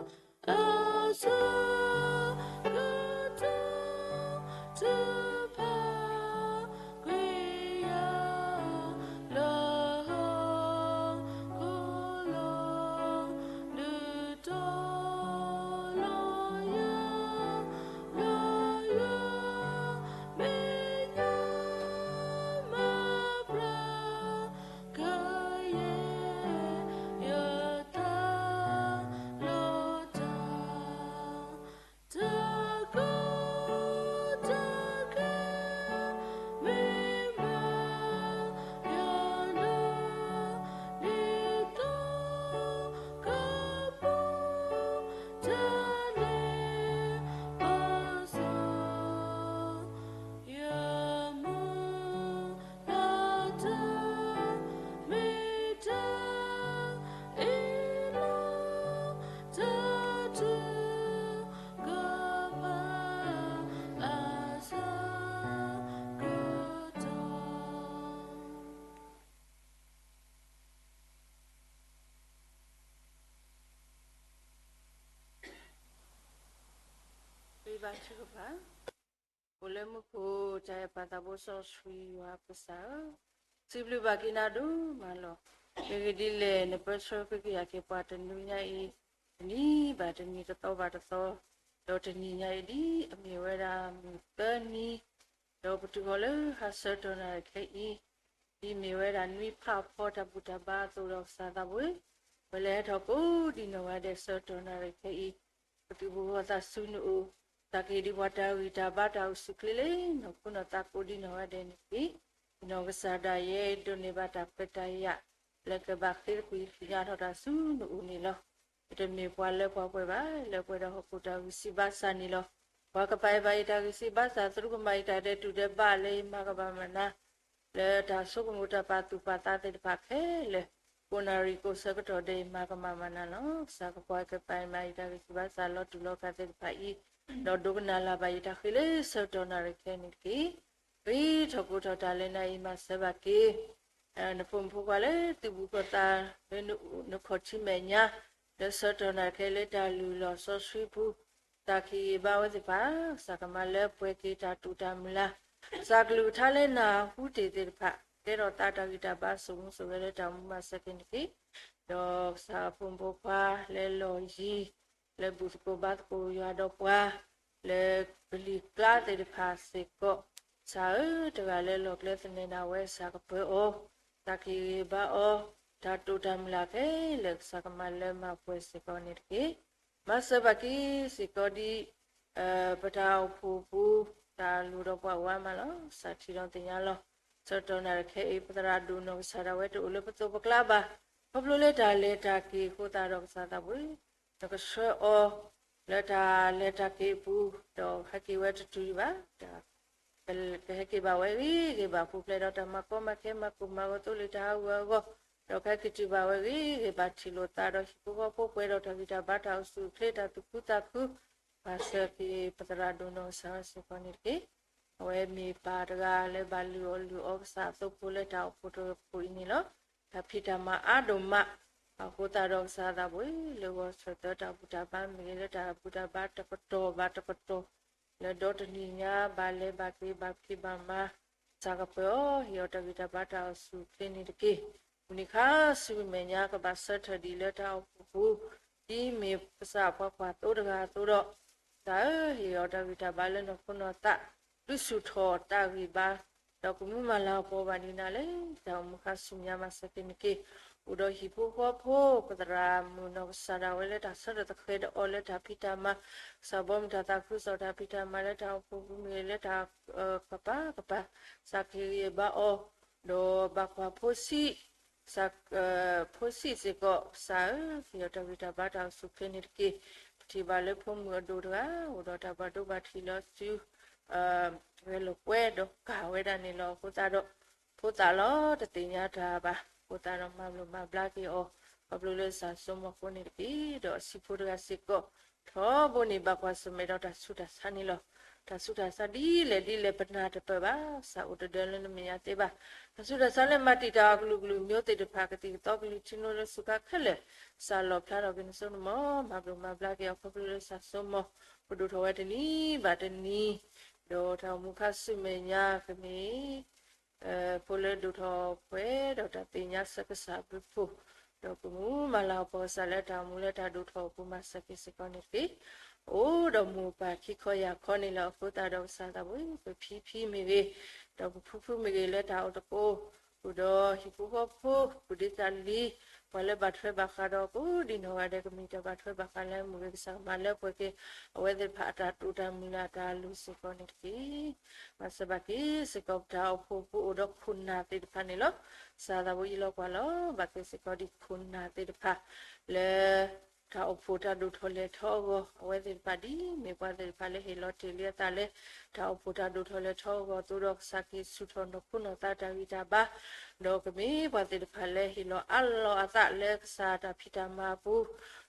အဆၢကတီၢ် ထုကဖၣ် ကွံာ်ယၤ လၢဟီၣ်ခိၣ်လီၤ ဒုးတီလီၤယၤ လၢယွၤ မဲာ်ညါ မၤပြး ကယဲၢ် ယတၢ်လီတၢ် တၢ်ကီတၢ်ခဲ မ့ၢ်မၤယၤလၢ ဒ်သိးကပူၤ တၢ်လဲၤဘၣ်စီၤ ယမူလၢတၢ် မ့ၢ်တၢ်အ့ၣ်လိာ် တၢ်ထုကဖၣ် အဆၢကတီၢ် ပဘါထုကဖၣ်. အိၣ်လၢမူခိၣ် တၢ်အဲၣ်ပၢ်သးဘိစီဆှံယွၤပကစၢ်ဧၢ, စံးဘျုးဘၣ်က့ၤနၤဒိၣ်မးလီၤ. မ့ၢ်ဂ့ၢ်ဒ်လဲၣ် နပၢဆှၢက့ၤကယၤက့ၤပှၤတနွံညါအံၤ, တနံၤဘၣ်တနံၤ တသီဘၣ်တသီ, ဒီးတနံၤညါအံၤဒ်အမ့ၢ်ဝဲဒၣ်မုၢ်သၢနံၤ, ဒီးပတုၤဃီၤလၢဟါဆၢကတီၢ်နၣ်ရံၣ်ခဲအံၤ, ဒ်မ့ၢ်ဝဲဒၣ်နွံဖးဖီတၢ်ဘူၣ်တၢ်ဘါအသိးဒီးကစၢ်သးဘိ, ပလဲၤဟဲထီၣ်ကိးဒံးနီၢ်ဂၤဒဲးဆၢကတီၢ်နၣ်ရံၣ်ခဲအံၤ, ပသုးဘူးဃီၤသးဆူနအိၣ်, သးကဟ့ၣ်ဒံးပှၤတၢ်ဂံၢ်တၢ်ဘါတၢ်အိၣ်ဆူၣ်ချ့လၢနီၢ်ခိနီၢ်သးကိးဒံးနီၢ်ဂၤဒဲးန့ၣ်တက့ၢ်. နီၢ်ကစၢ်ဒၣ်ယဲဒိးန့ၢ်ဘၣ်တၢ်ခွဲးတၢ်ယာ် လၢကဘၣ်ဃ့သကွံာ်သ့ၣ်ညါထီၣ်တၢ်ဆူနအိၣ်န့ၣ်လီၤ. ယတမ့ၢ်ပှၤလၢပှဲၤဘၣ်, လၢပှဲၤဒီးဟီၣ်ခိၣ်တၢ်ဂံၢ်စၢ်ဘါစၢ်န့ၣ်လီၤ. ပှၤကပာ်အီၤဘၣ်ယတၢ်ဂံၢ်စၢ်ဘါစၢ် သရူးကမၣ်ယတၢ်ဒဲးတူၢ်ဒဲးဘးလၢယမၤကဘၣ်မၤနၤ လၢတၢ်ဆိကမိၣ်တၢ်ပာ်သူၣ်ပာ်သးသ့ၣ်တဖၣ်ခဲလၢာ်, ကိးနၣ်ရံၣ်ကိးဆၢကတီၢ်ဒဲးယမၤကမၣ်မၤနၤလီၤ. ကစၢ်ကပှၤကပာ်မၤယတၢ်ဂံၢ်စၢ်ဘါစၢ်လီၤတူာ်လီၤကာ်သ့ၣ်တဖၣ်အံၤ, ဒီးဒိကနၣ်လၢ်ဘၣ်ယတၢ်ဃ့လၢဆၢကတီၢ်နၣ်ရံၣ်ခဲအံၤန့ၣ်တက့ၢ်. ဂ့ၤထီၣ်ကိးထီၣ်တၢ်လၢနၤအံၤမၤစၢၤဘၣ်က့ၤ နဖိမုၣ်ဖိခွါလၢသုးဘူးကီၢ်သး လၢနခီၣ်ထံမဲာ်ညါ လၢဆၢကတီၢ်နၣ်ရံၣ်ခဲအံၤလၢတၢ်လုၢ်လီၢ်စီဆှံပူၤ, သးကဟ့ၣ်ဂံၢ်ဘါဝဲသ့ၣ်တဖၣ်, ကစၢ်ကမၤလၢပှဲၤက့ၤတၢ်တိာ်တၢ်မုၢ်လၢ်, ကစၢ်ကလုၢ်ကထါလၢနၢ်ဟူတ့ၢ်သ့ၣ်တဖၣ်, ကဲထီၣ်သးတၢ်ဂံၢ်တၢ်ဘါစိာ်မူစိာ်ဂဲၤလၢတၢ်မူမၤစၢၤက့ၤန့ၣ်တက့ၢ်. ဒီးကစၢ်ဖိမုၣ်ဖိခွါလၢလီၢ်ယံၤ လၢဘူၣ်သကိးဘါသကိးယွၤဒီးပှၤ လၢကလံၤကျါသ့ၣ်တဖၣ်စ့ၢ်ကီး, ကစၢ်ဧၢ, တဂၤလၢလီၢ်ကျဲသနၢၣ်ဒၣ်ဝဲ ကစၢ်ကပၢၤအီၤ, ကစၢ်ကဟ့ၣ်ဂံၢ်ဟ့ၣ်ဘါအီၤ, တၢ်တိာ်တၢ်မုၢ်လၢ်ခဲလၢာ် ကစၢ်ကမၤလၢမၤပှဲၤစ့ၢ်ကီးန့ၣ်တက့ၢ်. မၤစၢၤဘၣ်က့ၤစ့ၢ်ကီးဒ် ပတၢ်အိၣ်ဖှိၣ်ပူၤ တၢ်လိၣ်ဒီးပှၤအိၣ်အါမးလီၤ. ကစၢ်ထံၣ်ဒီးသ့ၣ်ညါလီၤ. ဆၢကတီၢ်နၣ်ရံၣ်ခဲအံၤ ပသရၣ်ဒိၣ်နီၢ်ကစၢ်ဒၣ်ဝဲတအိၣ်လၢပသိးပကျါဘၣ်. ခီဖျိလၢတၢ်လဲၤတၢ်က့ၤအဃိသတးဒီး ကစၢ်သးဘိ, နကဆှၢအီၤ လၢတၢ်လဲၤတၢ်က့ၤအပူၤ, ဒီးဟဲက့ၤဝဲတတုၤဒံးဘၣ်. ကဟဲက့ၤဘၣ်ဝဲဂ့ၤဂ့ၤဘၣ် ပူၤဖျဲးဒီးတၢ်မၤကီမၤခဲမၤကိၢ်မၤဂီၤသိလ့ၣ်တၢ်ဟးဂူာ်ဟးဂီၤ, ဒီးကဟဲက့ၤတုၤဘၣ်ဝဲဂ့ၤဂ့ၤဘၣ် ထံၣ်လိာ်သးဒီးဟံၣ်ဖိဃီဖိပှဲၤဒီးတၢ်ဂံၢ်တၢ်ဘါတၢ်အိၣ်ဆူၣ်အိၣ်ချ့တၢ်သူၣ်ခုသးခု, မၤစၢၤက့ၤပသရၣ်ဒိၣ်နီၢ်ကစၢ်ဝဲစ့ၢ်ကီးန့ၣ်တက့ၢ်. အဝဲမ့ၢ်ပၢ်တဂၤလၢဘၣ်လုၢ်အီၣ်လုၢ်အီကစၢ်အသိဖိလၢတၢ်အိၣ်ဖှိၣ်တဖှိၣ်အံၤန့ၣ်လီၤ. တၢ်ဖံးတၢ်မၤအါဒိၣ်မး, အဃိသတးဒီးကစၢ်သးဘိ လၢဂီၤဆၢၣ်သၢတၢ်ဘူၣ်တၢ်ဘါမ့ၢ်ဂ့ၤ လၢတၢ်ဘူၣ်တၢ်ဘါတကတီၢ်ဘၣ်တကတီၢ်, လၢဒီတနံၣ်ညါဘၣ်လဲၤဘၣ်က့ၤဘၣ်ဖံးဘၣ်မၤ, ကစၢ်ကပၢၤအီၤ ဟ့ၣ်အီၤတၢ်ဂံၢ်တၢ်ဘါတၢ်အိၣ်ဆူၣ်အိၣ်ချ့န့ၣ်တက့ၢ်. မုၢ်နံၤခါဆူမဲာ်ညါကဘၣ်ဆၢထၢၣ်ဒံးလၢတၢ်အိၣ်ဖှိၣ်ပူၤ, ဒ်မ့ၢ်ကစၢ်ပှၤကွၢ်သိတဂၤအသိးဒီး, ကစၢ်ဧၢ, ဟ့ၣ်အီၤတၢ်ဂံၢ်တၢ်ဘါလၢနီၢ်ခိနီၢ်သး, ဒုးဆူၣ်ထီၣ်တၢ်ဂံၢ်ဘါ, ဒီးကမူမၤလၤကပီၤဘၣ်ဒံးနၤလၢ တၢ်အိၣ်မူခါဆူမဲာ်ညါမၤစၢၤက့ၤန့ၣ်တက့ၢ်. အိၣ်ဒီးဟံၣ်ဖိဃီဖိ ပသရၣ်မုၣ်နီၢ်ကစၢ်ဒၣ်ဝဲလၢတၢ်ဆၢထၢၣ်သဃဲၤဒီးအီၤလၢတၢ်ဖံးတၢ်မၤ, ကစၢ်ဘီမုၢ်တၢ်သးခုကစီၣ်တၢ်ဖံးတၢ်မၤလၢတၢ်အိၣ်ဖှိၣ်ပူၤမ့ၢ်ဂ့ၤလၢတၢ် ကပၤကပၤ, ကစၢ်ကဟ့ၣ်ဂံၢ်ဘါအီၤ, ဒီးဘၣ်ကွၢ်ဖိဆံး ကစၢ် ဖိဆံးစ့ၢ်ကီး, ကစၢ်ဧၢ, ဟ့ၣ်အီၤတၢ်ဂံၢ်တၢ်ဘါတၢ်အိၣ်ဆူၣ်အိၣ်ချ့န့ၣ်တက့ၢ်. ပထံၣ်ဘၣ်လၢဖိမုၣ်အဒိၣ်တဂၤ အိၣ်ဒီးတၢ်ဘၣ်ဒိဘၣ်ထံးလၢစု ဂဲၤလိာ်ကွဲဒီးကၢ်ဝဲဒၣ်န့ၣ်လီၤ. အဃိသတးဒီး ဖိသၣ်လီၤတသ့ၣ်ညါတၢ်ဘၣ်, အဃိသတးဒီးမၤဘျိးမၤဘျါက့ၤအီၤ, ခီဖျိလၢကစၢ်စိမိၢ်အဃိန့ၣ်တက့ၢ်. ဒီးအဆံးဖိတဂၤစ့ၢ်ကီး ထီဘိန့ၣ်ဘၣ်ကွၢ်ဆၢၣ်မဲာ်ဒီးတၢ်ဆူးတၢ်ဆါန့ၣ်လီၤ. တၢ်ဆူးတၢ်ဆါဒ်လဲၣ်ဒ်လဲၣ်ပနၢ်တပၢၢ်ဘၣ်, ကစၢ်အိၣ်တဒၢလၢနမဲာ်ညါသ့ဘၣ်. တၢ်ဆူးတၢ်ဆါလၢမၤတံာ်တာ်အကလုာ်ကလုာ်မျိုးသ့ၣ်တဖၣ် ကသံၣ်ကသီကလုာ်ထံနိလၢစူၢ်ကါခဲလၢာ်, ကစၢ်လီၣ်ဖျါထီၣ်က့ၤနစိနမီၤ, မၤဘျိးမၤဘျါက့ၤအီၤခီဖျိလၢကစၢ်စိမိၢ် ကဒိၣ်ထီၣ်ဝဲတနံၤဘၣ်တနံၤ, ဒီးတၢ်အိၣ်မူခါဆူမဲာ်ညါကမ့ၢ် ဖိလၢဒိၣ်ထီၣ်ပှဲၤဒီးတၢ်သ့ၣ်ညါဆၢကစၢ်အဘျုးအဖှိၣ်, ဒီးကမူမၤလၤကပီၤကစၢ်လၢတၢ်အိၣ်မူလၢတၢ်ဒိၣ်ထီၣ်အပူၤမၤစၢၤက့ၤစ့ၢ်ကီးန့ၣ်တက့ၢ်. အိၣ်ဒီးမိၢ်ပၢ်ခံခီယၢ်ခီန့ၣ်လီၤ. အဃိသတးဒီးကစၢ်သးဘိ ပဖံဖံမ့ၢ်ဂ့ၤ, ဒီးပဖုဖုမ့ၢ်ဂ့ၤလၢတၢ်အိၣ်သကိး, အိၣ်ဒီးဟံၣ်ဖိဃီဖိ ပူၤဒ့တၢ်လံ, ပှၤလၢဘၣ်ထွဲဘၣ်ဃးဒီးကိးဒံးနီၢ်ဂၤဒဲး ကမ့ၢ်တၢ်ဘၣ်ထွဲဘၣ်ဃးလၢမ့ၢ်ဂ့ၤ ကစၢ်ကမၤလၢပှဲၤက့ၤ အဝဲသ့ၣ်တဖၣ်အတၢ်တိာ်တၢ်မုၢ်လၢ်တၢ်လိၤစ့ၢ်ကီးန့ၣ်တက့ၢ်. မၤစၢၤဘၣ်က့ၤစ့ၢ်ကီးပတၢ်အိၣ်ဖှိၣ်ပူၤအိၣ်ဒီးခိၣ်နၢ်သ့ၣ်တဖၣ်န့ၣ်လီၤ. ကစၢ်သးဘိယလီၤကွၢ်လီၤ ဘၣ်က့ၤစ့ၢ်ကီးဒ်ခိၣ်နၢ်သ့ၣ်တဖၣ် လၢ တၢ်အိၣ်ဖှိၣ်တၢ်ဒိၣ်ထီၣ်လဲၤထီအဂီၢ် အဝဲသ့ၣ်တဖၣ်ဒ်မ့ၢ်ပှၤသ့ၣ်တဖၣ်လၢဟ့ၣ်လီၤတ့ၢ်လံအသးလၢ တၢ်အိၣ်ဖှိၣ်တၢ်ဒိၣ်ထီၣ်လဲၤထီအဂီၢ်အသိးဒီး ကစၢ်က့ၤဆူၣ်ထီၣ်နီၢ်ခိနီၢ်သးတၢ်ဂံၢ်တၢ်ဘါ, ဒီးကမ့ၢ်ပှၤသ့ၣ်တဖၣ်လၢဟ့ၣ်လီၤအးလီၤအသးလၢကစၢ်တၢ်ဖံးတၢ်မၤအပူၤ,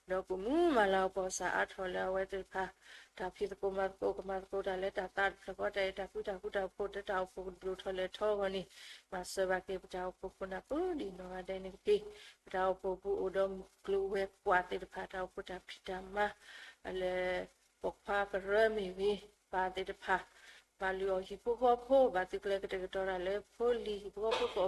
ဒီးကမူမၤလၤကပီၤကစၢ်အါထီၣ်လၢအဝဲသ့ၣ်တဖၣ် တၢ်ဖံးသကိးမၤသကိး ကမၤသကိးတၢ်လၢတၢ်သးတဖျၢၣ်ဃီ တၢ်အဲၣ်တၢ်ကွံတၢ်ဃူတၢ်ဖိး လၢတၢ်အိၣ်ဖှိၣ်ကဒိၣ်ထီၣ်လဲၤထီအဂီၢ်န့ၣ်, မၤစၢၤဘၣ်က့ၤပတၢ်အိၣ်ဖှိၣ်ခိၣ်နၢ်ကိးဒံးနီၢ်ဂၤဒဲးန့ၣ်တက့ၢ်. ပတၢ်အိၣ်ဖှိၣ်ပူၤအိၣ်ဒီးမုၢ်ကျိၤဝဲၤကွာ်သ့ၣ်တဖၣ် တၢ်အိၣ်ဖှိၣ်တၢ်ဖံးတၢ်မၤ လၢ ပိာ်ခွါကရၢမ့ၢ်ဂ့ၤ ပၢ်သ့ၣ်တဖၣ် ဘၣ်လုၢ်အီၣ်ဟံၣ်ဖိဃီဖိ ဘၣ်သုးကျဲၤကတဲာ်ကတီၤတၢ်လၢဖိလံၤ ဟံၣ်ဖိဃီ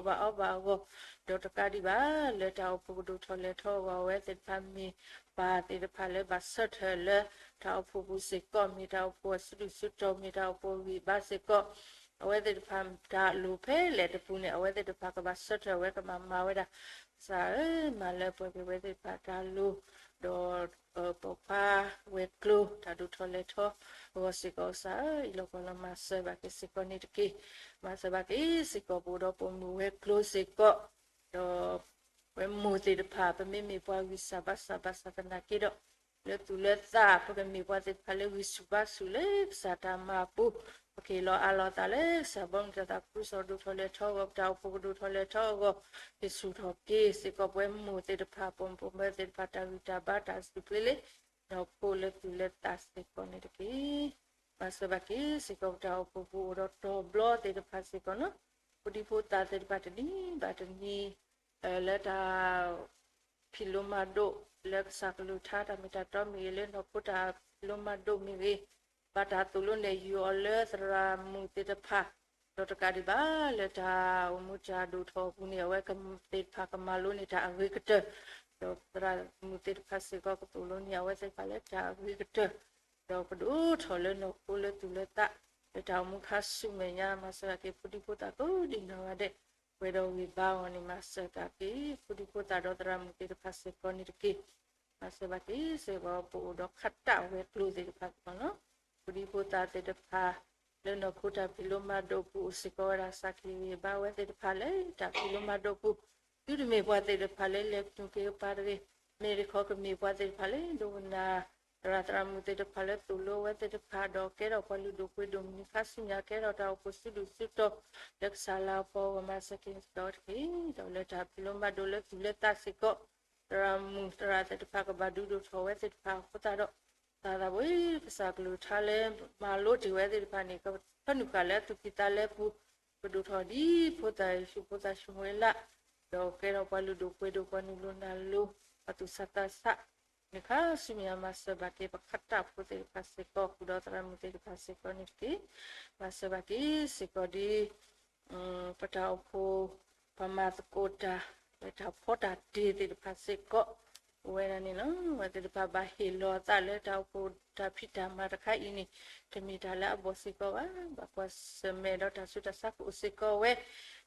ဖိကအီၣ်ဘၣ်အီဘၣ်အဂီၢ်, ဒီးတကးဒံးဘၣ် လၢတၢ်အိၣ်ဖှိၣ်ကဒိၣ်ထီၣ်လဲၤထီအဂီၢ် အဝဲသ့ၣ်တဖၣ်မ့ၢ်ပၢ်သ့ၣ်တဖၣ်လၢဘၣ်ဆၢထၢၣ်လၢ တၢ်အိၣ်ဖှိၣ်ပူၤစ့ၢ်ကီး မ့ၢ်တၢ်အိၣ်ဖှိၣ်အစုဒုၣ်စုတီၤ မ့ၢ်တၢ်အိၣ်ဖှိၣ်အဂံၢ်အဘါစ့ၢ်ကီး အဝဲသ့ၣ်တဖၣ်တၢ်လိၣ်ဖဲလဲၣ်တပူၤန့ၣ် အဝဲသ့ၣ်တဖၣ်ကဘၣ်ဆၢထၢၣ်ဝဲ ကဘၣ်မၤဝဲဒၣ် ကစၢ်ဧၢ, မၤလၢပှဲၤက့ၤဝဲသ့ၣ်တဖၣ်တၢ်လိၣ်, ဒီး ပိာ်ခွါဝဲၤကျိၤ တၢ်ဒိၣ်ထီၣ်လဲၤထီအဂီၢ်စ့ၢ်ကီး ကစၢ်ဧၢ, အံၤလီၤကီၢ်လီၤ မၤစၢၤဘၣ်က့ၤစ့ၢ်ကီးန့ၣ်တက့ၢ်. မၤစၢၤဘၣ်က့ၤစ့ၢ်ကီး ပအိၣ်ဒီးပိာ်မုၣ်ဝဲၤကျိၤစ့ၢ်ကီး, ဒီး ဝဲမိၢ်သ့ၣ်တဖၣ် ပမ့မ့ၢ်ပှၤဂံၢ်စၢ်ဘါစၢ်ဘၣ်ဆၣ်သနာ်က့ဒီး လၢသူၣ်လၢသး ပကမ့ၢ်ပှၤသ့ၣ်တဖၣ်လၢဂံၢ်ဆူၣ်ဘါဆူၣ်လၢကစၢ်တၢ်မၤအပူၤ, ပကဟ့ၣ်လီၤအးလီၤသးလၢကစၢ်ဘီမုၢ်တၢ်သးခုကစီၣ်ဒိၣ်ထီၣ်လဲၤထီအဂီၢ်, ပတၢ်အိၣ်ဖှိၣ်ကဒိၣ်ထီၣ်လဲၤထီအဂီၢ်, ဟ့ၣ်ဆူၣ်ထီၣ်က့ၤစ့ၢ်ကီးပဝဲမိၢ်သ့ၣ်တဖၣ် ပိာ်မုၣ်ပိာ်မၢၤသ့ၣ်တဖၣ် တၢ်ဂံၢ်တၢ်ဘါတၢ်စူၢ်က့ၤလ့ၤ ဒီးဖိလၢသူၣ်လၢသးစ့ၢ်ကီးန့ၣ်တက့ၢ်. မၤစၢၤဘၣ်က့ၤစ့ၢ်ကီးပတၢ်အိၣ်ဖှိၣ်ပူၤအိၣ်ဒီးတီၤဘျီသ့ၣ်တဖၣ်စ့ၢ်ကီးန့ၣ်, ဖိဒံဖိသၣ်သ့ၣ်တဖၣ်တနံၤဘၣ်တနံၤ လၢတၢ် ဖံးလိမၤဒိးလၢကစၢ်ကလုၢ်ကထါ တၢ်မ့ၢ်တၢ်တီမ့ၢ်ဂ့ၤ လၢနီၢ်ခိတၢ်ဖံးလိမၤဒိးမ့ၢ်ဂ့ၤ, ဘၣ်တၢ်သိၣ်လိနဲၣ်ယုာ်အီၤလၢသရၣ်မုၣ်သ့ၣ်တဖၣ်, ဒီးတကးဒံးဘၣ် လၢတၢ်အိၣ်မူတၢ်ဒိၣ်ထီၣ်အပူၤန့ၣ် အဝဲသ့ၣ်တဖၣ်ကမၤလိန့ၢ်တၢ်အဂ့ၤကတၢၢ်, ပ ဒီးသရၣ်မုၣ်သ့ၣ်တဖၣ်စ့ၢ်ကီး ကသိၣ်လိန့ၢ်အဝဲသ့ၣ်တဖၣ်လၢတၢ်ဂ့ၤကတၢၢ်, ဒီးကဒိၣ်ထီၣ်လၢနီၢ်ခိလၢသူၣ်လၢသး လၢတၢ်အိၣ်မူခါဆူမဲာ်ညါ မၤစၢၤက့ၤဖိဒံဖိသၣ်ကိးဒံနီၢ်ဂၤဒဲး ပှဲၤဒီးဂံၢ်ဘါအဂီၢ်န့ၣ် မၤစၢၤက့ၤဖိဒံဖိသၣ်ဒီးသရၣ်မုၣ်သ့ၣ်တဖၣ်စ့ၢ်ကီးန့ၣ်တက့ၢ်. မၤစၢၤဘၣ်က့ၤစ့ၢ်ကီး ပအိၣ်ဒီးခးတၢ်ဝဲၤကျိၤသ့ၣ်တဖၣ်န့ၣ်လီၤ. ဖိဒံဖိသၣ်သ့ၣ်တဖၣ် လၢနီၢ်ခိတၢ်ဖံးလိမၤဒိးပူၤ အိၣ်စ့ၢ်ကီးဝဲဒၣ် ကစၢ်ခ့ဂ့ၤဘါဝဲသ့ၣ်တဖၣ်လၢတၢ်ဖံးလိမၤဒိးပူၤ, သုတမ့ၢ်ပှၤသ့ၣ်တဖၣ်လၢလဲၤကနူၤက့ၤကပၤတဂ့ၤ, မ့ၢ်တခီကမ့ၢ်ပှၤသ့ၣ်တဖၣ်လၢဒိကနၣ် သရၣ်သရၣ်မုၣ်သ့ၣ်တဖၣ်လၢသိၣ်လိအဝဲသ့ၣ်တဖၣ် ဒီးကဲထီၣ်ပှၤလုၢ်ဒိၣ်ပှ့ၤဒိၣ်မုၢ်နံၤခါဆူညါ ကဲထီၣ်တၢ်အိၣ်ဖှိၣ်စုဒုၣ်စုတီၤ လၢကစၢ်လၤကပီၤအဂီၢ် မၤစၢၤက့ၤဒီးတက့ၢ်. ဒီးလၢတၢ်ဖံးလိမၤဒိးလၢသူၣ်လၢသးစ့ၢ်ကီး သရၣ်မုၣ်သရၣ်သ့ၣ်တဖၣ်ကဘၣ်ဒုးဒိၣ်ထီၣ်ဝဲသ့ၣ်တဖၣ်အဃိသတးဒီး သးသးဝဲ ကစၢ်ကလုၢ်ကထါလၢမၤလိတ့ၢ်ဝဲသ့ၣ်တဖၣ်န့ၣ် ကဖၢနုာ်ဃာ်လၢအသူၣ်ကံၢ်သးလဲပူၤ ကဒိၣ်ထီၣ်ဒ်ဖိသၣ်ယ့ၣ်ၡူးဖိသၣ်ၡမူၤအ့လး ဒီးကဲထီၣ်ပှၤလုၢ်ဒိၣ်ပှ့ၤဒိၣ် ပှၤနုာ်လီၤနုာ်လီၤ ပှၤသူၣ်ဆးသးဆး နံၤခါဆူမဲာ်ညါ မၤစၢၤဘၣ်က့ၤပခးတၢ်ဖိသ့ၣ်တဖၣ်စ့ၢ်ကီး ဃုာ်ဒီးသရၣ်မုၣ်သ့ၣ်တဖၣ်စ့ၢ်ကီးန့ၣ်တက့ၢ်. မၤစၢၤဘၣ်က့ၤစ့ၢ်ကီးဒ် ပတၢ်အိၣ်ဖှိၣ် ပှၤမၤသကိးတၢ် လၢတၢ်ဖီတၢ်တ့သ့ၣ်တဖၣ်စ့ၢ်ကီး အိၣ်ဝဲဒၣ်န့ၣ်လီၤ. အဝဲသ့ၣ်တဖၣ်ဘၣ်ဟ့ၣ်လီၤအသးလၢတၢ်အိၣ်ဖှိၣ်တၢ်ဖံးတၢ်မၤတခါအံၤန့ၣ် တမ့ၢ်တၢ်လၢအဘီၣ်စ့ၢ်ကီးဘၣ်. ဘၣ်ကွၢ်ဆၢၣ်မဲာ်ဒီးတၢ်ဆူးတၢ်ဆါကအိၣ်စ့ၢ်ကီးဝဲ,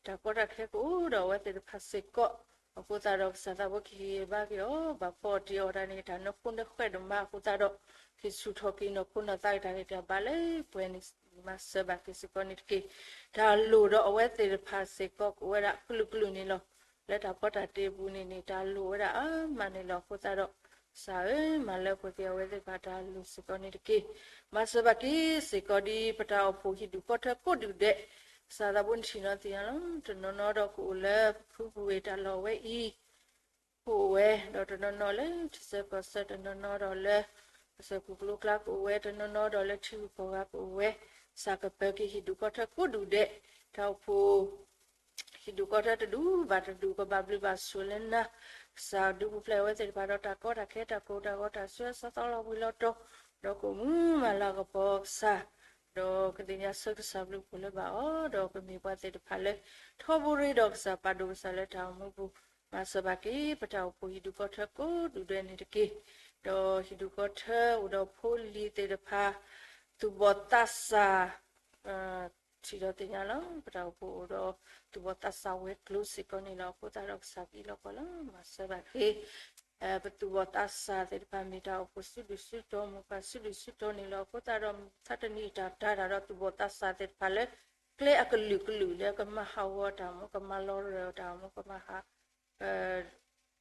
တၢ်ကီတၢ်ခဲကအိၣ်ဒီးအဝဲသ့ၣ်တဖၣ်စ့ၢ်ကီး အဃိသတးဒီးကစၢ်သးဖိကဟ့ၣ်ဂံၢ်ဘါက့ၤအီၤ ဘၣ်ဖီအီၤတ့ၢ်အီၤဒၣ်န့ၣ် တၢ်နၢဃိနၢဃဲးဒိၣ်မးအဃိသတးဒီး က့ၤဆူၣ်ထီၣ်က့ၤနီၢ်ခိနီၢ်သးက့ၤတၢ်ဂံၢ်တၢ်ဘါလၢပှဲၤန့ၣ် မၤစၢၤဘၣ်က့ၤစ့ၢ်ကီးန့ၣ်တက့ၢ်. တၢ်လိၣ်ဒီးအဝဲသ့ၣ်တဖၣ်စ့ၢ်ကီးကအိၣ်ဝဲဒၣ်ကလုာ်ကလုာ်န့ၣ်လီၤ. လၢတၢ်ဖီတၢ်တ့အပူၤန့ၣ်န့ၣ် တၢ်လိၣ်ဝဲဒၣ်အါမးန့ၣ်လီၤ. အဃိသတးဒီး ကစၢ်ဧၢ မၤလၢပှဲၤက့ၤအဝဲသ့ၣ်တဖၣ်တၢ်လိၣ်စ့ၢ်ကီးန့ၣ်တက့ၢ်. မၤစၢၤဘၣ်က့ၤစ့ၢ်ကီးဒ်ပတၢ်အိၣ်ဖှိၣ်ဟံၣ်ဒူၣ်ကီၢ်ထၢကိးဒူၣ်ဒဲး ကစၢ်သးဖိနထံၣ်နီၣ်သ့ၣ်ညါလီၤ. တနီၤနီၤဒီးကအိၣ်လၢပဖုပူၤဝ့ၢ်တၢ်လီၢ်ဝဲအံၤ ကအိၣ်ဝဲ ဒီးတနီၤနီၤလၢထံဆၢကီၢ်ဆၢ တနီၤနီၤဒီးလၢ ကစၢၢ်ခိၣ်ကျိကျါကအိၣ်ဝဲ တနီၤနီၤဒီးလၢထံဂုၤကီၢ်ဂၤကအိၣ်ဝဲ, ကစၢ်ကပၢၤက့ၤဟံၣ်ဒူၣ်ကီၢ်ထၢကိးဒူၣ်ဒဲး, တၢ်အိၣ်ဖှိၣ် ဟံၣ်ဒူၣ်ကီၢ်ထၢတဒူၣ်ဘၣ်တဒူၣ် ကဘၣ်ဘျုးဘၣ်ဆိၣ်လၢနၤ, ကစၢ်ဒုးပူၤဖျဲးအဝဲသ့ၣ်တဖၣ်ဒီးတၢ်ကီတၢ်ခဲ တၢ်ကိၢ်တၢ်ဂီၤ တၢ်ဆူးအဆါသီလီၤဘှံးလီၤတီၤ, ဒီးကအိၣ်မူမၤလၤကပီၤကစၢ် ဒီးကသ့ၣ်ညါဆၢကစၢ်ဘျုးဖှိၣ်လၢဘၣ်အီၤ, ဒီးကမ့ၢ်ပှၤသ့ၣ်တဖၣ်လၢ ထီဘိရ့ဒီးကစၢ် ပာ်ဒိၣ်ကစၢ်လၢတၢ်အိၣ်မူပူၤ, မၤစၢၤဘၣ်က့ၤ ပတၢ်အိၣ်ဖှိၣ်ဟံၣ်ဒူၣ်ကီၢ်ထၢကိးဒူၣ်ဒဲးန့ၣ်တက့ၢ်. ဒီးဟံၣ်ဒူၣ်ကီၢ်ထၢအိၣ်ဒီးဖိလံၤသ့ၣ်တဖၣ် သူၣ်ဘီၣ်သးစၢ် ထံၣ်ဒီးသ့ၣ်ညါလီၤ. ပတၢ်အိၣ်ဖှိၣ်အိၣ်ဒီးသူၣ်ဘီၣ်သးစၢ်ဝဲၤကျိၤစ့ၢ်ကီးန့ၣ်လီၤ. အဃိသတးဒီးကစၢ်ကအံးလီၤကွၢ်လီၤ မၤစၢၤဘၣ်က့ၤ ပသူၣ်ဘီၣ်သးစၢ်သ့ၣ်တဖၣ် မ့ၢ်တၢ်အိၣ်ဖှိၣ်စုဒုၣ်စုတီၤ မိၢ်ပၢ်စုဒုၣ်စုတီၤန့ၣ်လီၤ. အဃိသတးဒီး မုၢ်မဆါတနံၤအတၢ်တၤတၢ်ဒီးသူၣ်ဘီၣ်သးစၢ်သ့ၣ်တဖၣ်လၢ ကျဲအကလုာ်ကလုာ်လၢကမၤဟးဂီၤတၢ်မူ ကမၤလီၤရၢၢ်တၢ်မူ ကမၤဟး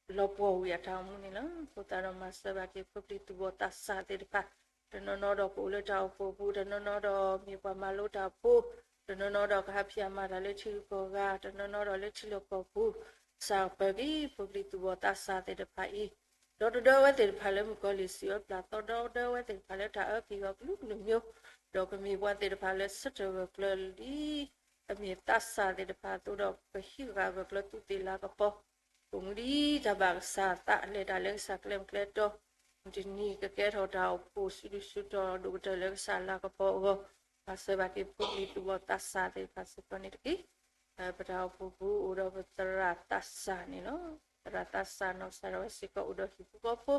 လီၤပှီၢ်ဝံၤအတၢ်အိၣ်မူန့ၣ်လီၤ. အဃိသတးဒီးမၤစၢၤဘၣ်က့ၤဖိပျံၤသူၣ်ဘီၣ်သးစၢ်သ့ၣ်တဖၣ်, တနီၤနီၤဒီးကအိၣ်လၢတၢ်အိၣ်ဖှိၣ်ပူၤ, တနီၤနီၤဒီးမ့ၢ်ပှၤမၤလိတၢ်ဖိ, တနီၤနီၤဒီးကဟးဖံးအမၤတၢ်လၢထံဂုၤကီၢ်ဂၤ, တနီၤနီၤဒီးလၢထံလီၢ်ကီၢ်ပူၤ, ကစၢ်ပၢၤက့ၤဖိပျံၤသူၣ်ဘီၣ်သးစၢ်သ့ၣ်တဖၣ်အံၤ, ဒီသဒၢဝဲသ့ၣ်တဖၣ်လၢမုၣ်ကီၤလံၢ်စံးဝဲပျၢ်သီ, ဒီသဒၢဝဲသ့ၣ်တဖၣ်လၢတၢ်အၢက့ၤဂီၤကလုာ်ကလုာ်မံၤ, ဒီးကမ့ၢ်ပှၤသ့ၣ်တဖၣ်လၢဆၢထၢၣ်ဂၢၢ်ကျၢၤလံ အမ့ၢ်သးစၢ်သ့ၣ်တဖၣ်အသိးဒီး ကဟံးဃာ်ဂၢၢ်ကျၢၤသူးသ့ၣ်လၤကပီၤ, အိၣ်မူဒ်တၢ်ဘၣ်ကစၢ်အသး လဲၤတၢ်လၢကစၢ်ကျဲမုၢ်ကျဲတီ, မုၢ်တနံၤကကဲထီၣ်တၢ်အိၣ်ဖှိၣ်စုဒုၣ်စုတီၤဒိၣ်ကတၢၢ်လၢကစၢ်လၤကပီၤအဂီၢ်, မၤစၢၤဘၣ်က့ၤဖိပျံၤသူၣ်ဘီၣ်သးစၢ်သ့ၣ်တဖၣ်စ့ၢ်ကီးန့ၣ်တက့ၢ်. ပတၢ်အိၣ်ဖှိၣ်ပူၤအိၣ်ဒီးပသရၣ်သးစၢ်န့ၣ်လီၤ. သရၣ်သးစၢ်နီၢ်ကစၢ်ဒၣ်ဝဲစ့ၢ်ကီးအိၣ်ဒီးဟံၣ်ဖိဃီဖိ,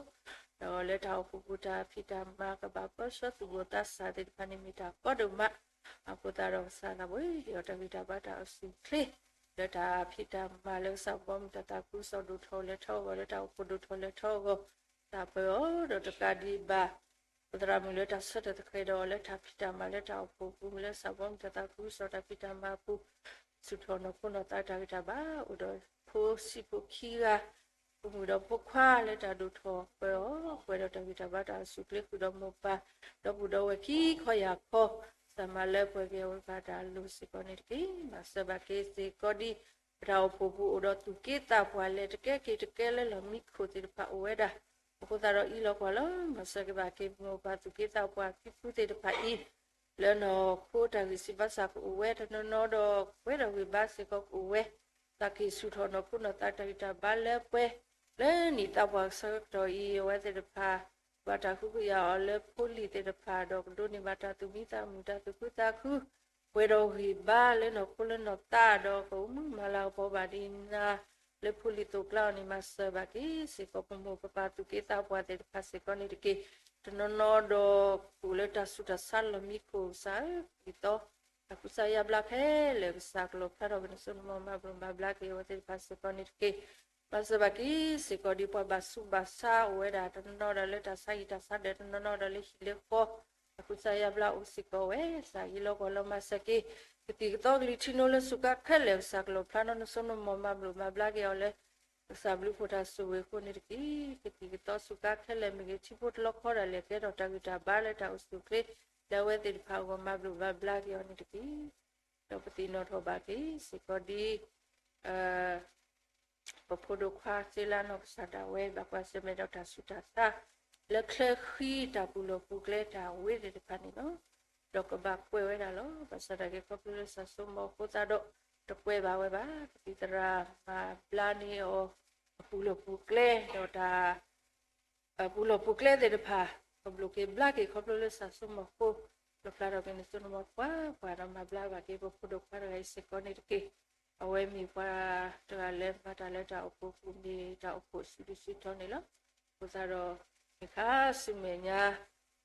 ဒီးလၢတၢ်အိၣ်ဖှိၣ်ပူၤတၢ်ဖံးတၢ်မၤကဘၣ်ပၢဆှၢသူၣ်ဘီၣ်သးစၢ်သ့ၣ်တဖၣ်န့ၣ်မ့ၢ်တၢ်ကီဒိၣ်မး, အဃိသတးဒီးကစၢ်သးဘိဟ့ၣ်အီၤတၢ်ဂံၢ်တၢ်ဘါတၢ်အိၣ်ဆူၣ်အိၣ်ချ့, လၢတၢ်ဖံးတၢ်မၤလၢကစၢ်ဘီမုၢ်တၢ်သးခုကစီၣ်ဒိၣ်ထီၣ်လဲၤထီၣ်အဂီၢ် လၢတၢ်အိၣ်ဖှိၣ်ဒိၣ်ထီၣ်လဲၤထီၣ်အဂီၢ်, တၢ်ပၢအီၤဒီးတကးဒံးဘၣ် ပသရၣ်မုၣ်လၢတၢ်ဆၢထၢၣ်သဃဲးဒီးအီၤလၢတၢ်ဖံးတၢ်မၤလၢတၢ်အိၣ်ဖှိၣ်ပူၤ လၢကစၢ်ဘီမုၢ်တၢ်သးခုကစီၣ်တၢ်ဖံးတၢ်မၤအပူၤ, ဆူၣ်ထီၣ်နီၢ်ခိနီၢ်သးတၢ်ဂံၢ်တၢ်ဘါ အိၣ်ဒီးဖိဆံးဖိခံဂၤ, ဖိမုၣ်ဒီးဖိခွါလၢတၢ်ဒိၣ်ထီၣ်ပၢအီၤ, ပှဲၤဒီးတၢ်ဂံၢ်တၢ်ဘါတၢ်အိၣ်ဆူၣ်အိၣ်ချ့ဃုာ်ဒီးမိၢ်ပၢ်, ဒီပုၢ်ဒီဝဲၢ်ခံခီယၢ်ခီ, ကစၢ်မၤလၢပှဲၤက့ၤအဝဲသ့ၣ်တဖၣ်တၢ်လိၣ်စ့ၢ်ကီးန့ၣ်တက့ၢ်. မၤစၢၤဘၣ်က့ၤစ့ၢ်ကီးဒ် ပတၢ်အိၣ်ဖှိၣ်ပူၤအိၣ်ဒီးသူၣ်က့သးပှၢ် လဲၤတကဲက့ၤတကဲလၢလီၢ်မံခိၣ်သ့ၣ်တဖၣ်အိၣ်ဝဲဒၣ်, အဃိသတးဒီးအံၤလီၤကွၢ်လီၤ မၤစၢၤက့ၤဘၣ်က့ၤမိၢ်ပၢ်သူၣ်က့သးပှၢ်ခံဖုသ့ၣ်တဖၣ်အံၤ, လၢနီၢ်ခိတၢ်ဂံၢ်စၢ်ဘါစၢ်ကအိၣ်ဝဲ တနီၤနီၤဒီးပှဲၤဒီးဂံၢ်ဘါစ့ၢ်ကီးကအိၣ်ဝဲ, သးက့ၤဆူၣ်ထီၣ်နီၢ်ခိနီၢ်သးတၢ်ဂံၢ်တၢ်ဘါလၢပှဲၤ, လၢနံၣ်သးပှၢ်ဆၢကတီၢ်အံၤ အဝဲသ့ၣ်တဖၣ် ဘၣ်တၢ်ဃုကယာ်အီၤလၢဖိလံၤသ့ၣ်တဖၣ်ဒီး ကဒိးန့ၢ်ဘၣ်တၢ်သူၣ်မံသးမုာ် တၢ်သူၣ်ခုသးခု, ပှဲၤဒီးဂံၢ်ဘါလၢနီၢ်ခိလၢနီၢ်သးဒီး ကအိၣ်မူမၤလၤကပီၤဘၣ်ဒ်နၤ, လၢဖိလံၤသိးကျါအီၤန့ၣ် မၤစၢၤဘၣ်က့ၤစ့ၢ်ကီး ပမိၢ်ပပၢ်သူၣ်က့သးပှၢ်သ့ၣ်တဖၣ်စ့ၢ်ကီးန့ၣ်တက့ၢ်. တနီၤနီၤဒီးအိၣ်လၢတၢ်ဆူးတၢ်ဆါလီၢ်မံခိၣ် ကစၢ်ဧၢ, ဒ်သိး တၢ်ကူစါယါဘျါခဲလၢာ် ကစၢ်ကလီၣ်ဖျါထီၣ်က့ၤနစိနမီၤ မၤဘျုးမၤဘျါက့ၤအဝဲသ့ၣ်တဖၣ်စ့ၢ်ကီးန့ၣ်တက့ၢ်. မၤစၢၤဘၣ်က့ၤစ့ၢ်ကီး ဒ်ပှၤဘၣ်ဆူးဘၣ်ဆါအိၣ်ဝဲဒၣ်တနီၤနီၤဒီးလၢတၢ်ဆါဟံၣ်တၢ်ဆါဒၢးတနီၤနီၤဒီးလၢဟံၣ်လၢဃီ တၢ်ကူစါယါဘျါအိၣ်စ့ၢ်ကီးဝဲ ကစၢ်အံၤလီၤဂီၤလီၤမၤစၢၤက့ၤ ကသံၣ်ကသီကလံၤထံနိလၢစူးကါခဲလၢာ် ကစၢ်ကလီၣ်ဖျါထီၣ်နစိနမီၤ မၤဘျုးမၤဘျါက့ၤအီၤလၢ ကစၢ်ဘျုးဖှိၣ်တၢ်ဆိၣ်ဂ့ၤအဃိန့ၣ်တက့ၢ်. ကသံၣ်ကသီစူးကါခဲလၢာ်မ့ၢ်ဂ့ၤ ထံဖိတလီခီဒၣ်လဲာ် ကဲထီၣ်တၢ်ဂံၢ်တၢ်ဘါလၢတၢ်အိၣ်ဆူၣ်အိၣ်ချ့ လၢအဝဲသ့ၣ်တဖၣ်အဂီၢ် မၤဘျုးမၤဘျါက့ၤအီၤန့ၣ်တက့ၢ်. ဒီးပသ့ၣ်နီၣ်ထီၣ်ဘၣ်က့ၤစ့ၢ်ကီးဒ် ပဖိဒိၣ်ခွါစ့လါနီၢ်ကစၢ်ဒၣ်ဝဲ ဘၣ်ကွၢ်ဆၢၣ်မဲာ်ဒီးတၢ်ဆူးတၢ်ဆါ လၢချၢဃံတၢ်ပူၤလီၢ်ပူၤကျဲတၢ်ဝ့သ့ၣ်တဖၣ်န့ၣ်လီၤ. ဒီးကဘၣ်ကွဲးဝဲဒၣ်လီၤ. ဘၣ်ဆၣ်ဒၣ်က့ၤခီဖျိလၢကစၢ်စိမိၤအဃိသတးဒီး တကွဲးဘၣ်ဝဲဘၣ်. ကသံၣ်သရၣ်မၤဘျါန့ၢ်အီၤ အပူၤလီၢ်ပူၤကျဲ ဒီးတၢ် ပူၤလီၢ်ပူၤကျဲသ့ၣ်တဖၣ် ကဘျိးက့ၤဘျါက့ၤခီဖျိလၢကစၢ်စိမိၤအဃိ လီၣ်ဖျါထီၣ်က့ၤနစိနမီၤပှၤပှၢ်ဒီးမၤဘျါဘၣ်က့ၤပဖိဒိၣ်ခွါတဂၤအံၤစ့ၢ်ကီးန့ၣ်တက့ၢ်. အဝဲမ့ၢ်ပှၤတဂၤလၢမၤတၢ်လၢတၢ်အိၣ်ဖှိၣ်ပူၤ မ့ၢ်တၢ်အိၣ်ဖှိၣ်စုဒုစုထီန့ၣ်လီၤ. အဃိသတးဒီး မ့ၢ်ခါဆူမဲာ်ညါ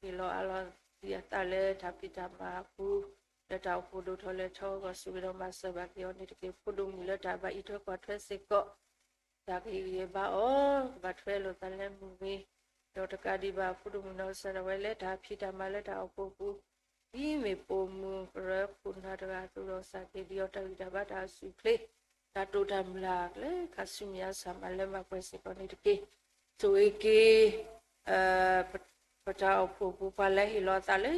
ဟ့ၣ်လီၤအးလီၤဒံးအသးလၢတၢ်ဖံးတၢ်မၤအပူၤ လၢတၢ်အိၣ်ဖှိၣ်ဒိၣ်ထီၣ်လဲၤထီအဂီၢ် ဆိၣ်ဂ့ၤဒီးမၤစၢၤဘၣ်က့ၤအီၤန့ၣ်တက့ၢ်. ဖိဒိၣ်မုၣ်လၢတၢ်ဘၣ်အံးထွဲကွၢ်ထွဲစ့ၢ်ကီး တၢ်ကဟ့ၣ်ဂံၢ်ဟ့ၣ်ဘါအီၤ ကဘၣ်ထွဲလိာ်သးလၢမုၢ်ဂ့ၤ, ဒီးတကးဒံးဘၣ် ဖိဒိၣ်မုၣ်နီၢ်ကစၢ်ဒၣ်ဝဲလၢတၢ်ဖံးတၢ်မၤလၢတၢ်အိၣ်ဖှိၣ်ပူၤ ဒ်မ့ၢ်ပိာ်မုၣ်ကရၢခိၣ်နၢ်တဂၤအသိးဒီး ကစၢ်က့ၤဒံးအီၤတၢ်ဂံၢ်တၢ်ဘါတၢ်အိၣ်ဆူၣ်အိၣ်ချ့ တၢ်တိာ်တၢ်မုၢ်လၢ်လၢခါဆူမဲာ်ညါ ကစၢ်မၤလၢမၤပှဲၤစ့ၢ်ကီးန့ၣ်တက့ၢ်. ဆိၣ်ဂ့ၤက့ၤ ပတၢ်အိၣ်ဖှိၣ်ပူၤ ပှၤလၢဟ့ၣ်လီၤအသးလၢ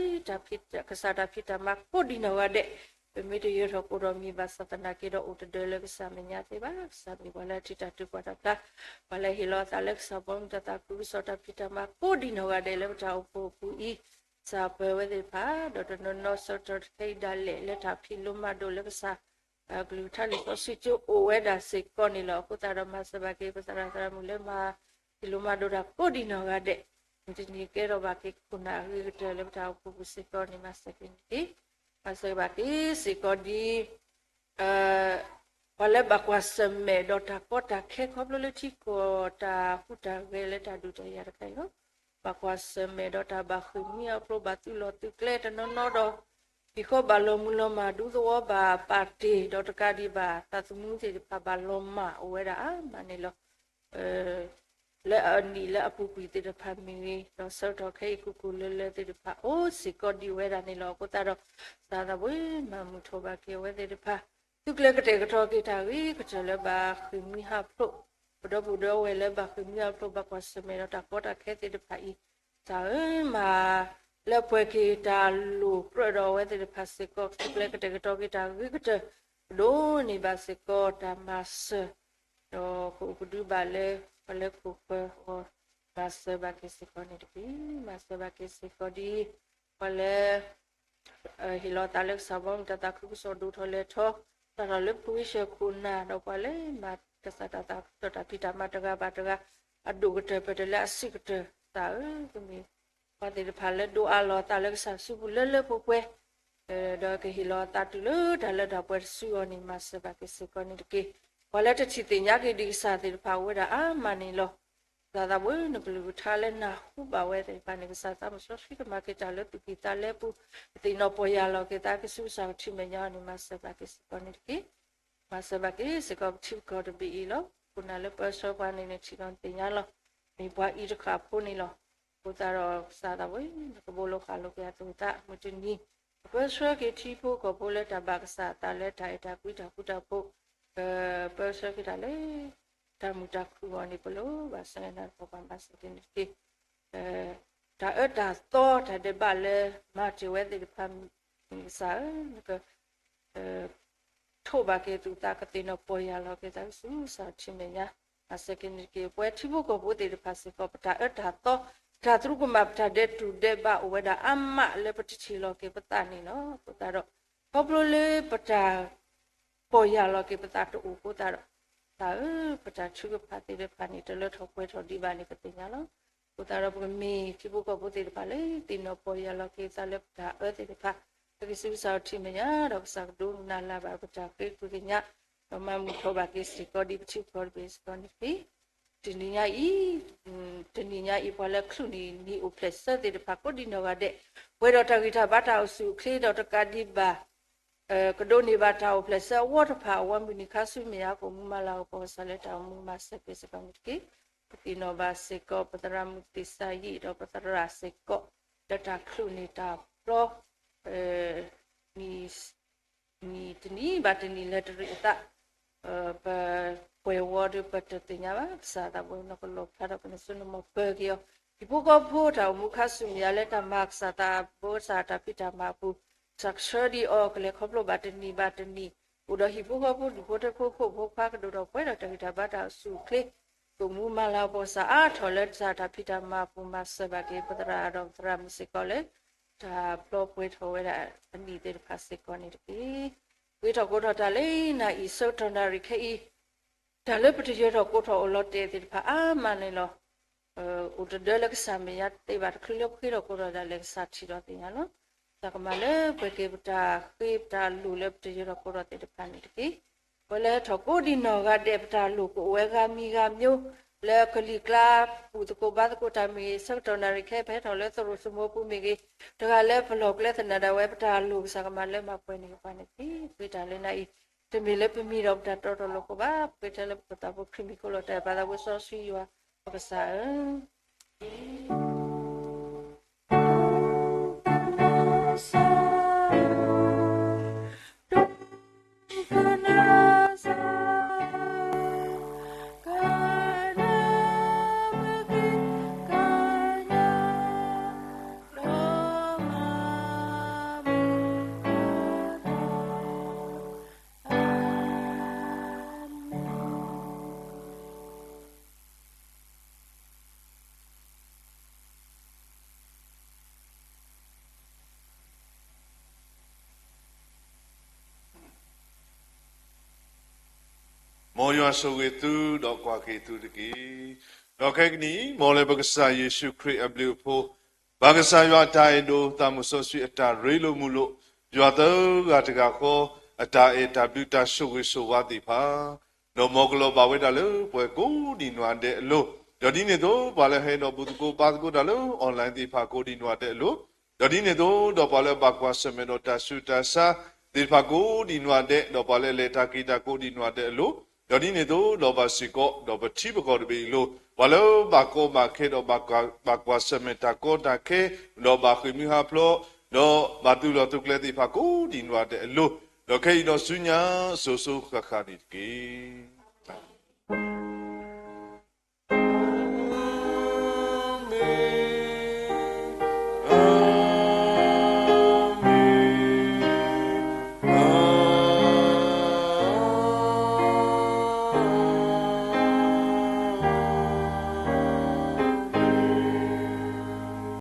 ကစၢ်တၢ်ဖံးတၢ်မၤကိးဒံးနီၢ်ဂၤဒဲး, ပမ့ၢ်တယၢၤထီၣ်ကိးဒီးမံၤဘၣ်ဆၣ်သနာ်က့ဒီး အိၣ်တဒၢလၢကစၢ်မဲာ်ညါသ့ဘၣ်. ကစၢ်မ့ၢ်ပှၤလၢအထံၣ်တၢ်ထုကဖၣ်တၢ်ဖျါ, ပှၤလၢဟ့ၣ်လီၤအသးလၢကစၢ်ဘီမုၢ်တၢ်သးခုကစီၣ်တၢ်ဖံးတၢ်မၤကိးဒံးနီၢ်ဂၤဒဲးလၢပတၢ်အိၣ်ဖှိၣ်အပူၤအံၤ, ကစၢ်ပၢၤဝဲသ့ၣ်တဖၣ် ဒီးတနီၤနီၤဆၢကတီၢ်ခဲအံၤဒၣ်လဲာ်လၢတၢ်ဖံးလိမၤဒိးလၢကစၢ် ကလုၢ်ကထါလံာ်စီဆှံကၠိအိၣ်ဝဲဒၣ်စ့ၢ်ကီးန့ၣ်လီၤ. အဃိသတးဒီးမၤစၢၤဘၣ်က့ၤ ပသရၣ်သရၣ်မုၣ်လၢမၤဖံးလိမၤဒိးတၢ်ကိးဒံးနီၢ်ဂၤဒဲး, မုၢ်တနံၤကဲထီၣ်ဘၣ်က့ၤခိၣ်နၢ်အဂ့ၤကတၢၢ်လၢပတၢ်အိၣ်ဖှိၣ်ပူၤစ့ၢ်ကီးန့ၣ် မၤစၢၤက့ၤန့ၣ်တက့ၢ်. မၤစၢၤဘၣ်က့ၤစ့ၢ်ကီးဒ် ပှၤလၢဘၣ်ကွၢ်ဆၢၣ်မဲာ်ဒီးတၢ်ကီတၢ်ခဲခီဖျိလၢထံကီၢ်တၢ်ဟူးတၢ်ဂဲၤလၢတၢ်ဒုးတၢ်ယၤတခါအံၤလီၤ. ဘၣ်ကွၢ်ဆၢၣ်မဲာ်ဒီးတၢ်ဘၣ်ဃ့ၢ်မှံဟးဖျိး ဘၣ်သုးလီၢ်သုးကျဲတနီၤနီၤဒီး ဟံၣ်ဃီဘၣ်လီၤမုၢ်လီၤမၢ် ဒူသဝီဘၣ်ပာ်တ့ၢ် ဒီးတကးဒံးဘၣ် သးသမူသ့ၣ်တဖၣ်ဘၣ်လီၤမၢ်အိၣ်ဝဲဒၣ်အါမးန့ၣ်လီၤ. လၢအနံၣ်လၢအပူၤကွံာ်သ့ၣ်တဖၣ်မ့ၢ်ဂ့ၤ ဒီးဆၢကတီၢ်ခဲအံၤကိၢ်ကိၢ်လၢလၢသ့ၣ်တဖၣ်အိၣ်စ့ၢ်ကီးဒံးဝဲဒၣ်န့ၣ်လီၤ. အဃိသတးဒီး သးသးဝံၤမၤမုာ်ထီၣ်ဘၣ်က့ၤအဝဲသ့ၣ်တဖၣ် သုးကျဲၤကတဲာ်ကတီၤက့ၤတၢ်ဂ့ၤကတၢၢ်လၢ ဘၣ်ဃ့ၢ်မှံဟးဖျိး ပဒီပုၢ်ဒီဝဲၢ်လၢဘၣ်ဃ့ၢ်မှံဟးဖျိး ဘၣ်ကွၢ်ဆၢၣ်မဲာ်ဒီးတၢ်ကီတၢ်ခဲသ့ၣ်တဖၣ်အံၤ သးဧၢမၤ လၢပှဲၤက့ၤတၢ်လိၣ်ပြၢဒီးအဝဲသ့ၣ်တဖၣ်စ့ၢ်ကီး သုးကျဲၤကတဲာ်ကတီၤက့ၤတၢ်ဂ့ၤကတၢၢ် ပဒိးန့ၢ်ဘၣ်စ့ၢ်ကီးတၢ်မၤစၢၤ ဒီးကအိၣ်ကဒုဘၣ်လၢ ပှၤလၢခိၣ်ဃၢၤအဂီၢ် မၤစၢၤဘၣ်က့ၤစ့ၢ်ကီးန့ၣ်တက့ၢ်. မၤစၢၤဘၣ်က့ၤစ့ၢ်ကီးဒ် ပှၤလၢ ဟ့ၣ်လီၤသးလၢကစၢ်ဘီမုၢ်တၢ်သးခုကစီၣ်ဒိၣ်ထီၣ်လဲၤထီၣ် စးထီၣ်လၢဖဝံစၢၢ်ခိၣ်နၢ် ဒီးပှၤလၢမၤကစၢ်တၢ်သးခုကစီၣ်တၢ်ဖံးတၢ်မၤတဂၤဘၣ်တဂၤ အဒိၣ်ကတၢၢ်ပတၢၢ်လၢအဆံးကတၢၢ် သးဧၢ ကမ့ၢ်ပှၤသ့ၣ်တဖၣ်လၢဒိးအးလီၤအသးလၢကစၢ်စုပူၤလၢလၢပှဲၤပှဲၤ ဒီးကဟ့ၣ်လီၤအသးတုၤလၢတၢ်လၢတၢ်ပှဲၤတစုအီၤန့ၣ် မၤစၢၤဘၣ်က့ၤစ့ၢ်ကီးန့ၣ်တက့ၢ်. ပှၤလၢတထံၣ်သ့ၣ်ညါက့ၤဒံးကစၢ်သ့ၣ်တဖၣ်အိၣ်ဝဲဒၣ်အါမးန့ၣ်လီၤ. သးသးဝဲ နကလုၢ်ကထါလၢနၢ်ဟူဘၣ်ဝဲသ့ၣ်တဖၣ်န့ၣ် ကစၢ်သးမုၢ်စီဆှံကမၤက့ၤတၢ်လၢသူၣ်ကံၢ်သးလဲပူၤ ကသ့ၣ်နီၣ်ပီၢ်ယၢ်လီၤက့ၤသး ကစူးကစၢ်ကထံၣ်မဲာ်ညါအီၤန့ၣ် မၤစၢၤဘၣ်က့ၤစ့ၢ်ကီးန့ၣ်တက့ၢ်. မၤစၢၤဘၣ်က့ၤစ့ၢ်ကီးပထံပကီၢ်တဘ့ၣ်အံၤလီၤ. ခိၣ်နၢ်လၢပၢဆှၢပှၤန့ၣ် နထံၣ်လီၤနသ့ၣ်ညါလီၤ. မ့ၢ်ပှၤအံၤတဃၣ်ဖိန့ၣ်လီၤ. အဃိသတးဒီးကစၢ်သးဝဲ နကဘိးလိာ်ဃာ်လိာ်က့ၤအသိးသး မုၢ်တနံၤ ကပၢဆှၢက့ၤထံဖိကီၢ်ဖိလၢတၢ်ဘၣ်ကစၢ်အသးလၢတၢ်အဲၣ်တၢ်ကွံတၢ်ဃူတၢ်ဖိး ကပၢဆှၢက့ၤတၢ်လၢ တၢ်မုာ်တၢ်ခုၣ်အဂီၢ်န့ၣ် ပလိၣ်ဘၣ်ဆၢနၢ်ပၢၢ်ပှၤမၤစၢၤက့ၤန့ၣ်တက့ၢ်. တၢ်အၢတၢ်သီတၢ်ဒဲးဘးလၢ မၤတ့ၢ်ဝဲသ့ၣ်တဖၣ် မ့ၢ်ကစၢ်ဧၢ နက ထိးဘၣ်က့ၤသူၣ်သး ကသ့ၣ်နီၣ်ပီၢ်ယၢ်လီၤက့ၤသး ကစူးကစၢ်ထံၣ်မဲာ်ညါ မၤစၢၤက့ၤန့ၣ်တက့ၢ်. ပဝဲထံဖိကီၢ်ဖိသ့ၣ်တဖၣ်စ့ၢ်ကီး ပတၢ်အၢတၢ်သီ ပတၢ်သရူးကမၣ် ပတၢ်ဒဲးတူၢ်ဒဲးဘးအိၣ်ဝဲဒၣ်အါမးလၢပတထံၣ်လီၤက့ၤပသးန့ၣ်လီၤ. အဃိသတးဒီး ခီဖျိလၢပတၢ် ပီၢ်ယၢ်လီၤက့ၤပသးတအိၣ်အဃိသတးဒီး သးဧၢ ပတၢ်ထုကဖၣ်သ့ၣ်တဖၣ်န့ၣ် တလၢထီၣ်ပှဲၤထီၣ်ဒံးဘၣ်န့ၣ် ပသ့ၣ်ညါလီၤ. အဃိသတးဒီးပကမ့ၢ်ထံဖိကီၢ်ဖိသ့ၣ်တဖၣ်လၢ သ့ၣ်နီၣ်ပီၢ်ယၢ်လီၤက့ၤသးလၢပတၢ်အၢသ့ၣ်တဖၣ် လၢကစူးကစၢ်ထံၣ်မဲာ်ညါ ဒီးကစၢ်ကဒိကနၣ်လၢ်ဘၣ်ပတၢ်ဃ့ကညး ဒီးမၤမုာ်ထီၣ်ဘၣ်က့ၤစ့ၢ်ကီးဒ်ပထံပကီၢ်တဘ့ၣ်စ့ၢ်ကီးန့ၣ်တက့ၢ်. တနံၤညါအံၤ, တနံၤညါအံၤ ပှၤလၢချုးန့ၢ်နံၣ်အိၣ်ဖျဲၣ်ဆၢသ့ၣ်တဖၣ် ကိးဒံနီၢ်ဂၤဒဲး ပှဲၤဒီးတၢ်ဂံၢ်တၢ်ဘါတၢ်အိၣ်ဆူၣ်အိၣ်ချ့ဒီးတကးဒံးဘၣ် ကဒိးန့ၢ်ဘၣ်တၢ်အိၣ်ဖျဲၣ်ဆၢအဝီတဖၣ် အဝီမုၢ်နံၤခါဆူမဲာ်ညါ ကိးမူမၤလၤကပီၤကစၢ်လၢတၢ်အိၣ်မူမၤစၢၤက့ၤစ့ၢ်ကီးန့ၣ်တက့ၢ်. ပသ့ၣ်နီၣ်ဘၣ်စ့ၢ်ကီး ပသရၣ်မုၣ်သ့ၣ်စၤယံး ဒီးပသရၣ်စ့ၢ်ကီး လၢတၢ်ချုးန့ၢ်တၢ်ပျီ နံၣ်တနံၣ်ဘၣ်တနံၣ်လၢတရံးအသး ပပှဲၤဝီဒီးပတသ့ၣ်ညါဘၣ်. ကစၢ်သးဘိနီၢ်ကလီၢ်ဖျါထီၣ် ပနစိနမီၤပၢၤက့ၤအီၤ ဟံၣ်ဖိဃီဖိတၢ်အိၣ်မူခါဆူမဲာ်ညါ လၢတၢ်မၤကစၢ်သးဘိကစၢ်တၢ်ဖံးတၢ်မၤအပူၤ ကစၢ်ကဆှၢဒံးအီၤ ကလဲၤခီဖျိဘၣ်တနံၣ်ဘၣ်တနံၣ် အိၣ်ဒီးဟံၣ်ဖိဃီဖိဒူၣ်ဖိထၢဖိ ခိၣ်ဖိခွါ ကဒိၣ်ထီၣ်ပှဲၤဒီးတၢ်ဂံၢ်တၢ်ဘါတၢ်အိၣ်ဆူၣ်အိၣ်ချ့ ကိးမူမၤလၤကပီၤကစၢ်အါထီၣ်လၢကစၢ်တၢ်ဖံးတၢ်မၤအပူၤ မၤစၢၤဘၣ်က့ၤပသရၣ်ဒီးပသရၣ်မုၣ်စ့ၢ်ကီးလၢ တၢ်ပျီပှဲၤထီၣ်ဝဲဒၣ်အနံၣ်သ့ၣ်တဖၣ်စ့ၢ်ကီးန့ၣ်တက့ၢ်. ပဃ့ထီၣ်ကိးထီၣ်တၢ်လၢနၤအံၤဆၢကတီၢ်နၣ်ရံၣ်ခဲအံၤ တၢ်လၢပတယၢၤထီၣ်ကိးထီၣ်အိၣ်လီၤတဲာ်သ့ၣ်တဖၣ်အါမးန့ၣ်လီၤ. အိၣ်တဒၢလၢကစၢ်မဲာ်ညါသ့ဘၣ် တချုးလၢပဃ့ထီၣ်ကိးထီၣ်ဒၣ်လဲာ် ကစၢ်ထံၣ်ဒီးသ့ၣ်ညါလီၤ. သးကမၤလၢပှဲၤက့ၤပတၢ်ဃ့ပတၢ်လိၣ်လၢပတယၢၤထီၣ်ကိးထီၣ်သ့ၣ်တဖၣ်န့ၣ်တက့ၢ်. ပှၤလၢဟဲထီၣ်ကိးဒံနီၢ်ဂၤဒဲး ပတၢ်လိၣ်ကအိၣ်ဝဲဂၤမံၤဂၤမံၤ လၢကလံၤကျါ ဘူၣ်သကိးဘါသကိးတၢ်မ့ၢ်ဂ့ၤ ဆၢကတီၢ်နၣ်ရံၣ်ခဲ ပဟဲထီၣ်လၢသရိာ်စမိၤပူၤမ့ၢ်ဂ့ၤ တဂၤလၢပလီၢ်ကျဲသနၢၣ်ဒၣ်ဝဲ ပတၢ်လိၣ်ကစၢ်ကမၤလၢမၤပှဲၤန့ၢ်ပှၤန့ၣ်တက့ၢ်. ပဃ့တၢ်လၢနၤအံၤ တမ့ၢ်လၢပမံၤဒီးပတၢ်တီတီလိၤလိၤဘၣ်. ပဃ့တၢ်လၢပကစၢ်ဖိခရံာ်မံၤဃိလီၤတၢ်အဲၣ်ပၢ်သးဝံစီဆှံယွၤ ပကစၢ်ဧၢ. မ်ယွၤဆိၣ်ဂ့ၤသုဒီးကွၢ်က့ၤသုတက့ၢ်. ဒီးခဲကနံၣ်အံၤ မ်လၢပကစၢ်ယ့ၣ်ၡူးခရံာ်အဘျုးအဖှိၣ် ဘၣ်ကစၢ်ယွၤအတၢ်အဲၣ်ဒိၣ် သးမုၢ်စီဆှံအတၢ်ရ့လိာ်မုာ်လိာ် ယွၤသၢဂၤတဂၤဃီ အတၢ်အဲၣ်တၢ်ဘျုးတၢ်ဆိၣ်ဂ့ၤဆိၣ်ဝါသ့ၣ်တဖၣ် ဒီးမ်ကလီၤဘၣ်ဝဲဒၣ်လၢပှၤကိးဒံနီၢ်ဂၤဒဲးအလိၤ, ဒီးဒ်န့ၣ်အသိး ပှၤလၢဟဲဒီးဘူၣ်သကိးဘါသကိးတၢ်လၢ online သ့ၣ်တဖၣ်ကိးဒံနီၢ်ဂၤဒဲးအလိၤ, ဒီးဒ်န့ၣ်အသိးဒီးပှၤလၢဘၣ်ကွၢ်ဆၢၣ်မဲာ်ဒီးတၢ်ဆူးတၢ်ဆါသ့ၣ်တဖၣ်ကိးဒံနီၢ်ဂၤဒဲး, ဒီးပှၤလၢလဲၤတၢ်က့ၤတၢ်ကိးဒံနီၢ်ဂၤဒဲးအလိၤ, ဒီးဒ်န့ၣ်အသိးဒီးဘၣ်စ့ၢ်ကီး ဒီးပထံပကီၢ်တဘ့ၣ်အလိၤ, ပှၤလၢဘၣ်ကီဘၣ်ခဲဒီး ဘၣ်ကွၢ်ဆၢၣ်မဲာ်တၢ်ကီတၢ်ခဲ, ဒီးဘၣ်ဃ့ၢ်မှံဟးဖျိး, ဒီးဘၣ်သုးလီၢ်သုးကျဲသ့ၣ်တဖၣ်ကိးဒံနီၢ်ဂၤဒဲးအလိၤ, ဒီးခဲအံၤဒီးဆူညါစိၤစိၤဃၣ်ဃၣ်န့ၣ်တက့ၢ်.